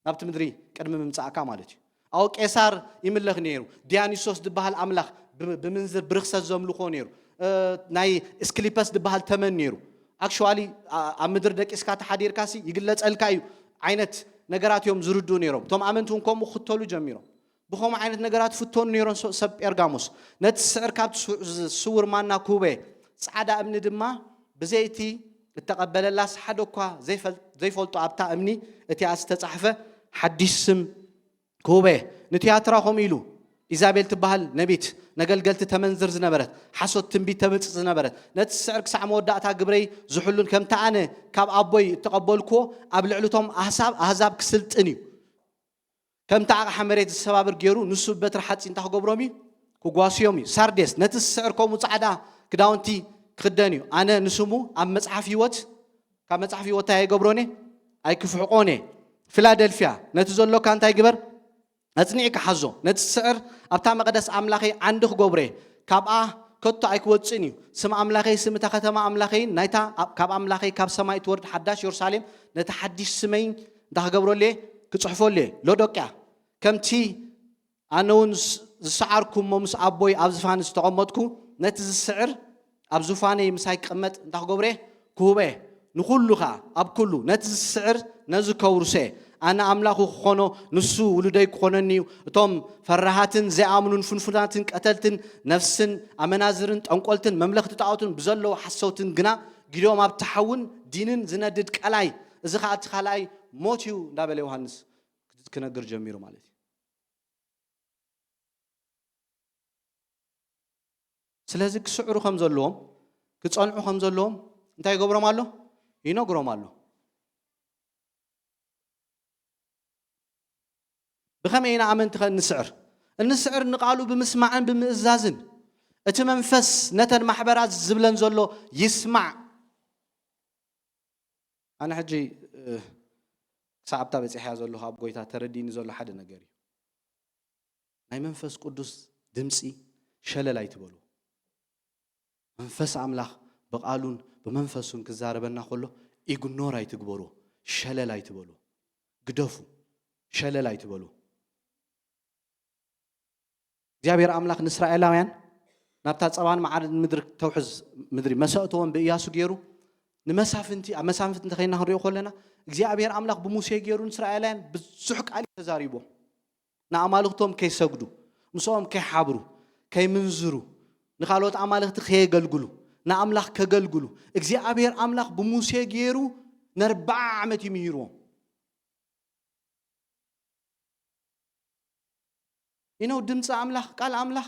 ናብቲ ምድሪ ቅድሚ ምምጻእካ ማለት እዩ። ኣው ቄሳር ይምለኽ ነይሩ። ዲያኒሶስ ዝበሃል ኣምላኽ ብምንዝር ብርክሰት ዘምልኾ ነይሩ። ናይ ስክሊፐስ ዝበሃል ተመን ነይሩ። ኣክሽዋሊ ኣብ ምድሪ ደቂስካ ተሓዲርካ ሲ ይግለጸልካ እዩ ዓይነት ነገራት እዮም ዝርድኡ ነይሮም። እቶም ኣመንቲ እውን ከምኡ ክኽተሉ ጀሚሮም። ብኸምኡ ዓይነት ነገራት ፍተኑ ነይሮም ሰብ ጴርጋሞስ። ነቲ ስዕር ካብቲ ስውር ማና ክህቦ እየ። ጻዕዳ እምኒ ድማ ብዘይቲ እተቐበለላስ ሓደ እኳ ዘይፈልጦ ኣብታ እምኒ እቲኣ ዝተጻሕፈ ሓድሽ ስም ክህቦ እየ። ንትያትራ ከምኡ ኢሉ ኢዛቤል ትበሃል ነቢት ነገልገልቲ ተመንዝር ዝነበረት ሓሶት ትንቢት ተምጽእ ዝነበረት ነቲ ስዕር ክሳዕ መወዳእታ ግብረይ ዝሕሉን ከምቲ ኣነ ካብ ኣቦይ እተቐበልክዎ ኣብ ልዕልቶም ኣህዛብ ኣህዛብ ክስልጥን እዩ። ከምቲ ኣቕሓ መሬት ዝሰባብር ገይሩ ንሱ በትሪ ሓፂን እንታይ ክገብሮም እዩ? ክጓስዮም እዩ። ሳርዴስ ነቲ ዝስዕር ከምኡ ፃዕዳ ክዳውንቲ ክኽደን እዩ። ኣነ ንስሙ ኣብ መፅሓፍ ህይወት ካብ መፅሓፍ ህይወት እንታይ ኣይገብሮን እየ? ኣይክፍሕቆን እየ። ፊላደልፊያ ነቲ ዘሎካ እንታይ ግበር? ኣፅኒዕካ ሓዞ። ነቲ ዝስዕር ኣብታ መቕደስ ኣምላኸይ ዓንዲ ክገብሮ እየ። ካብኣ ከቶ ኣይክወፅእን እዩ። ስም ኣምላኸይ ስም እታ ከተማ ኣምላኸይን ናይታ ካብ ኣምላኸይ ካብ ሰማይ እትወርድ ሓዳሽ የሩሳሌም ነቲ ሓድሽ ስመይን እንታይ ክገብረሉ እየ? ክፅሕፈሉ እየ። ሎዶቅያ ከምቲ ኣነ እውን ዝሰዓርኩ እሞ ምስ ኣቦይ ኣብ ዝፋን ዝተቐመጥኩ ነቲ ዝስዕር ኣብ ዙፋነይ ምሳይ ክቕመጥ እንታይ ክገብሮ እየ? ክህቦ እየ። ንኹሉ ኸዓ ኣብ ኩሉ ነቲ ዝስዕር ነዚ ከውርሶ እየ። ኣነ ኣምላኹ ክኾኖ ንሱ ውሉደይ ክኾነኒ እዩ። እቶም ፈራሃትን ዘይኣምኑን ፍንፉናትን ቀተልትን ነፍስን ኣመናዝርን ጠንቆልትን መምለኽቲ ጣዖትን ብዘለዎ ሓሰውትን ግና ጊዶም ኣብቲ ሓውን ዲንን ዝነድድ ቀላይ እዚ ኸዓ እቲ ካልኣይ ሞት እዩ እንዳበለ ዮሃንስ ክነግር ጀሚሩ ማለት እዩ። ስለዚ ክስዕሩ ከም ዘለዎም ክጸንዑ ከም ዘለዎም እንታይ ይገብሮም ኣሎ? ይነግሮም ኣሎ። ብኸመይ ኢና ኣመንቲ ከ እንስዕር? እንስዕር ንቓሉ ብምስማዕን ብምእዛዝን እቲ መንፈስ ነተን ማሕበራት ዝብለን ዘሎ ይስማዕ። ኣነ ሕጂ ክሳዕ ኣብታ በፂሕያ ዘለኹ ኣብ ጎይታ ተረዲኒ ዘሎ ሓደ ነገር እዩ። ናይ መንፈስ ቅዱስ ድምፂ ሸለል ኣይትበሉ። መንፈስ ኣምላኽ ብቓሉን ብመንፈሱን ክዛረበና ከሎ ኢግኖር ኣይትግበሩ፣ ሸለል ኣይትበሉ፣ ግደፉ፣ ሸለል ኣይትበሉ። እግዚኣብሔር ኣምላኽ ንእስራኤላውያን ናብታ ጸባን መዓርን ምድሪ ተውሕዝ ምድሪ መሰእተዎም ብእያሱ ገይሩ ንመሳፍንቲ ኣብ መሳፍንቲ እንተኸይና ክንሪኦ ከለና እግዚኣብሔር ኣምላኽ ብሙሴ ገይሩ ንእስራኤላውያን ብዙሕ ቃል እዩ ተዛሪቦም። ንኣማልኽቶም ከይሰግዱ፣ ምስኦም ከይሓብሩ፣ ከይምንዝሩ፣ ንኻልኦት ኣማልኽቲ ከየገልግሉ፣ ንኣምላኽ ከገልግሉ እግዚኣብሔር ኣምላኽ ብሙሴ ገይሩ ንኣርብዓ ዓመት እዩ ምሂርዎም። You know፣ ድምፂ ኣምላኽ፣ ቃል ኣምላኽ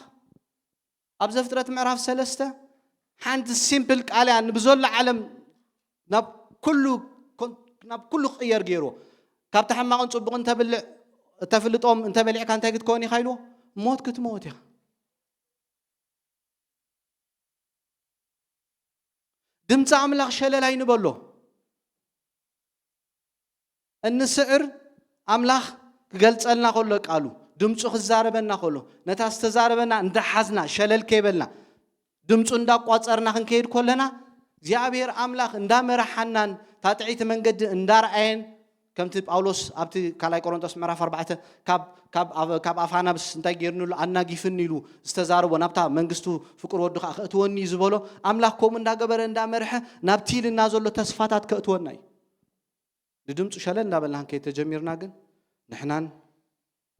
ኣብ ዘፍጥረት ምዕራፍ ሰለስተ ሓንቲ ሲምፕል ቃል እያ ንብዘሎ ዓለም ናብ ኩሉ ኮን-፣ ናብ ኩሉ ክቕየር ገይርዎ። ካብቲ ሕማቕን ጽቡቕን ተብልዕ፣ እተፍልጦም እንተበሊዕካ እንታይ ክትከውን ኢኻ ኢልዎ? ሞት ክትመውት ኢኻ። ድምፂ ኣምላኽ ሸለል ኣይንበሎ። እንስዕር ኣምላኽ ክገልጸልና ከሎ ቃሉ፣ ድምፁ ክዛረበና ከሎ፣ ነታ ዝተዛረበና እንዳሓዝና፣ ሸለል ከይበልና፣ ድምፁ እንዳቋጸርና ክንከይድ ከለና፣ እግዚኣብሔር ኣምላኽ እንዳመራሓናን፣ እታ ጥዕይቲ መንገዲ እንዳርኣየን፣ ከምቲ ጳውሎስ ኣብቲ ካልኣይ ቆሮንቶስ ምዕራፍ ኣርባዕተ፣ ካብ፣ ካብ፣ ኣብ-፣ ካብ ኣፍ ኣናብስ እንታይ ገይርንሉ፣ ኣናጊፍኒ ኢሉ ዝተዛረቦ፣ ናብታ መንግስቱ ፍቁር ወዱ ከኣ ከእትወኒ እዩ ዝበሎ፣ ኣምላኽ ከምኡ እንዳገበረ፣ እንዳመርሐ፣ ናብቲ ኢልና ዘሎ ተስፋታት ከእትወና እዩ። ንድምፁ ሸለል እንዳበልና ክንከይድ ተጀሚርና ግን፣ ንሕናን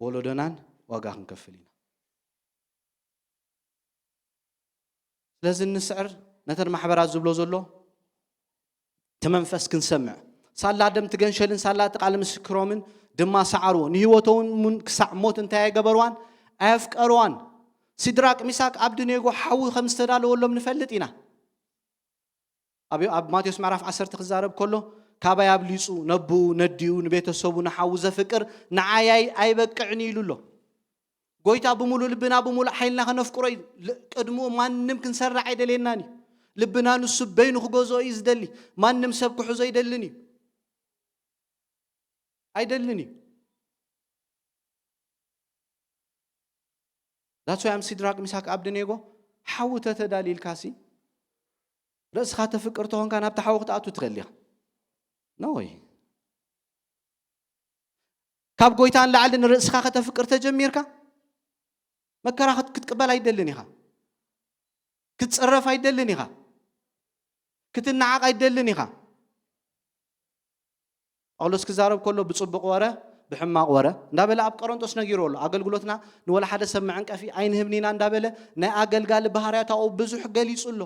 ወለዶናን ዋጋ ክንከፍል ኢና። ስለዚ እንስዕር፣ ነተን ማሕበራት ዝብሎ ዘሎ እቲ መንፈስ ክንሰምዕ፣ ሳላ ደም እቲ ገንሸልን ሳላ እቲ ቃል ምስክሮምን ድማ ሰዓርዎ። ንህይወቶም እውን ክሳዕ ሞት እንታይ ኣይገበርዋን? ኣየፍቀርዋን። ሲድራቅ፣ ሚሳቅ፣ ኣብድኔጎ ሓዊ ከም ዝተዳለወሎም ንፈልጥ ኢና። ኣብ፣ ኣብ ማቴዎስ ምዕራፍ ዓሰርተ ክዛረብ ከሎ፣ ካባይ ኣብሊጹ ነብኡ፣ ነዲኡ፣ ንቤተሰቡ፣ ንሓዉ ዘፍቅር ንዓይ ኣይ-፣ ኣይበቅዕን እዩ ኢሉ ኣሎ። ጎይታ ብምሉእ ልብና ብምሉእ ሓይልና ከነፍቅሮ እዩ። ል-፣ ቅድምኡ ማንም ክንሰርዕ ኣይደልየናን እዩ። ልብና ንሱ በይኑ ክገዝኦ እዩ ዝደሊ። ማንም ሰብ ክሕዞ ኣይደልን እዩ። ኣይደልን እዩ። That's why ኣም ሲድራቅ፣ ሚሳቅ፣ ኣብድኔጎ ሓዊ ተተዳልይልካሲ ርእስኻ ተፍቅር ተኾንካ ናብቲ ሓዊ ክትኣቱ ትኽእል ኢኻ። No way። ካብ ጎይታ ንላዕሊ ንርእስኻ ከተፍቅር ተጀሚርካ መከራ ክት-፣ ክትቅበል ኣይደልን ኢኻ። ክትጽረፍ ኣይደልን ኢኻ። ክትነዓቕ ኣይደልን ኢኻ። ጳውሎስ ክዛረብ ከሎ ብጽቡቕ ወረ፣ ብሕማቕ ወረ እንዳበለ ኣብ ቆሮንቶስ ነጊሩ ኣሎ። ኣገልግሎትና ንወላ ሓደ ሰብ መዕንቀፊ ኣይንህብን ኢና እንዳበለ ናይ ኣገልጋሊ ባህርያት ኣብኡ ብዙሕ ገሊጹ ኣሎ።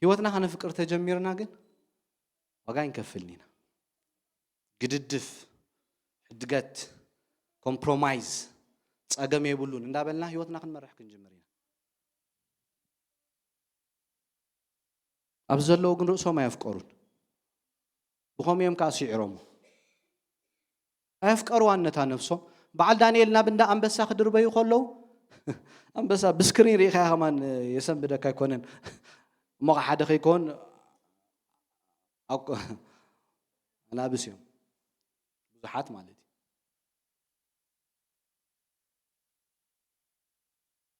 ህይወትና ከነፍቅር ተጀሚርና ግን ዋጋ ኣይንከፍልን ኢና። ግድድፍ፣ ሕድገት፣ ኮምፕሮማይዝ፣ ጸገም የብሉን እንዳበልና ህይወትና ክንመርሕ ክንጅምር ኢና። ኣብዚ ዘለዉ ግን ርእሶም ኣየፍቀሩን። ብኸምኡ እዮም ከኣ ስዒሮሞ። ኣየፍቀርዋን ነታ ነፍሶም። በዓል ዳንኤል ናብ እንዳ ኣንበሳ ክድርበዩ ከለዉ፣ ኣንበሳ ብስክሪን ርኢኻያ ከማን የሰንብደካ ኣይኮነን። እሞ ሓደ ከይኮን ኣብ-፣ ኣናብስ እዮም። ብዙሓት ማለት እዩ።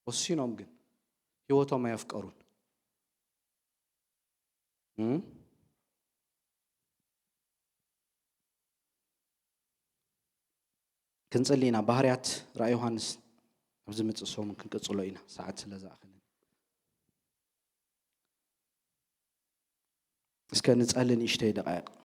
ወሲኖም ግን ህይወቶም ኣየፍቀሩን። እም? ክንጽሊ ኢና። ባህርያት ራእይ ዮሃንስ ኣብ ዝመጽእ ሰሙን ክንቅጽሎ ኢና፣ ሰዓት ስለ ዝኣኽልን። እስከ ንጸሊ ንእሽተይ ደቃይቕ።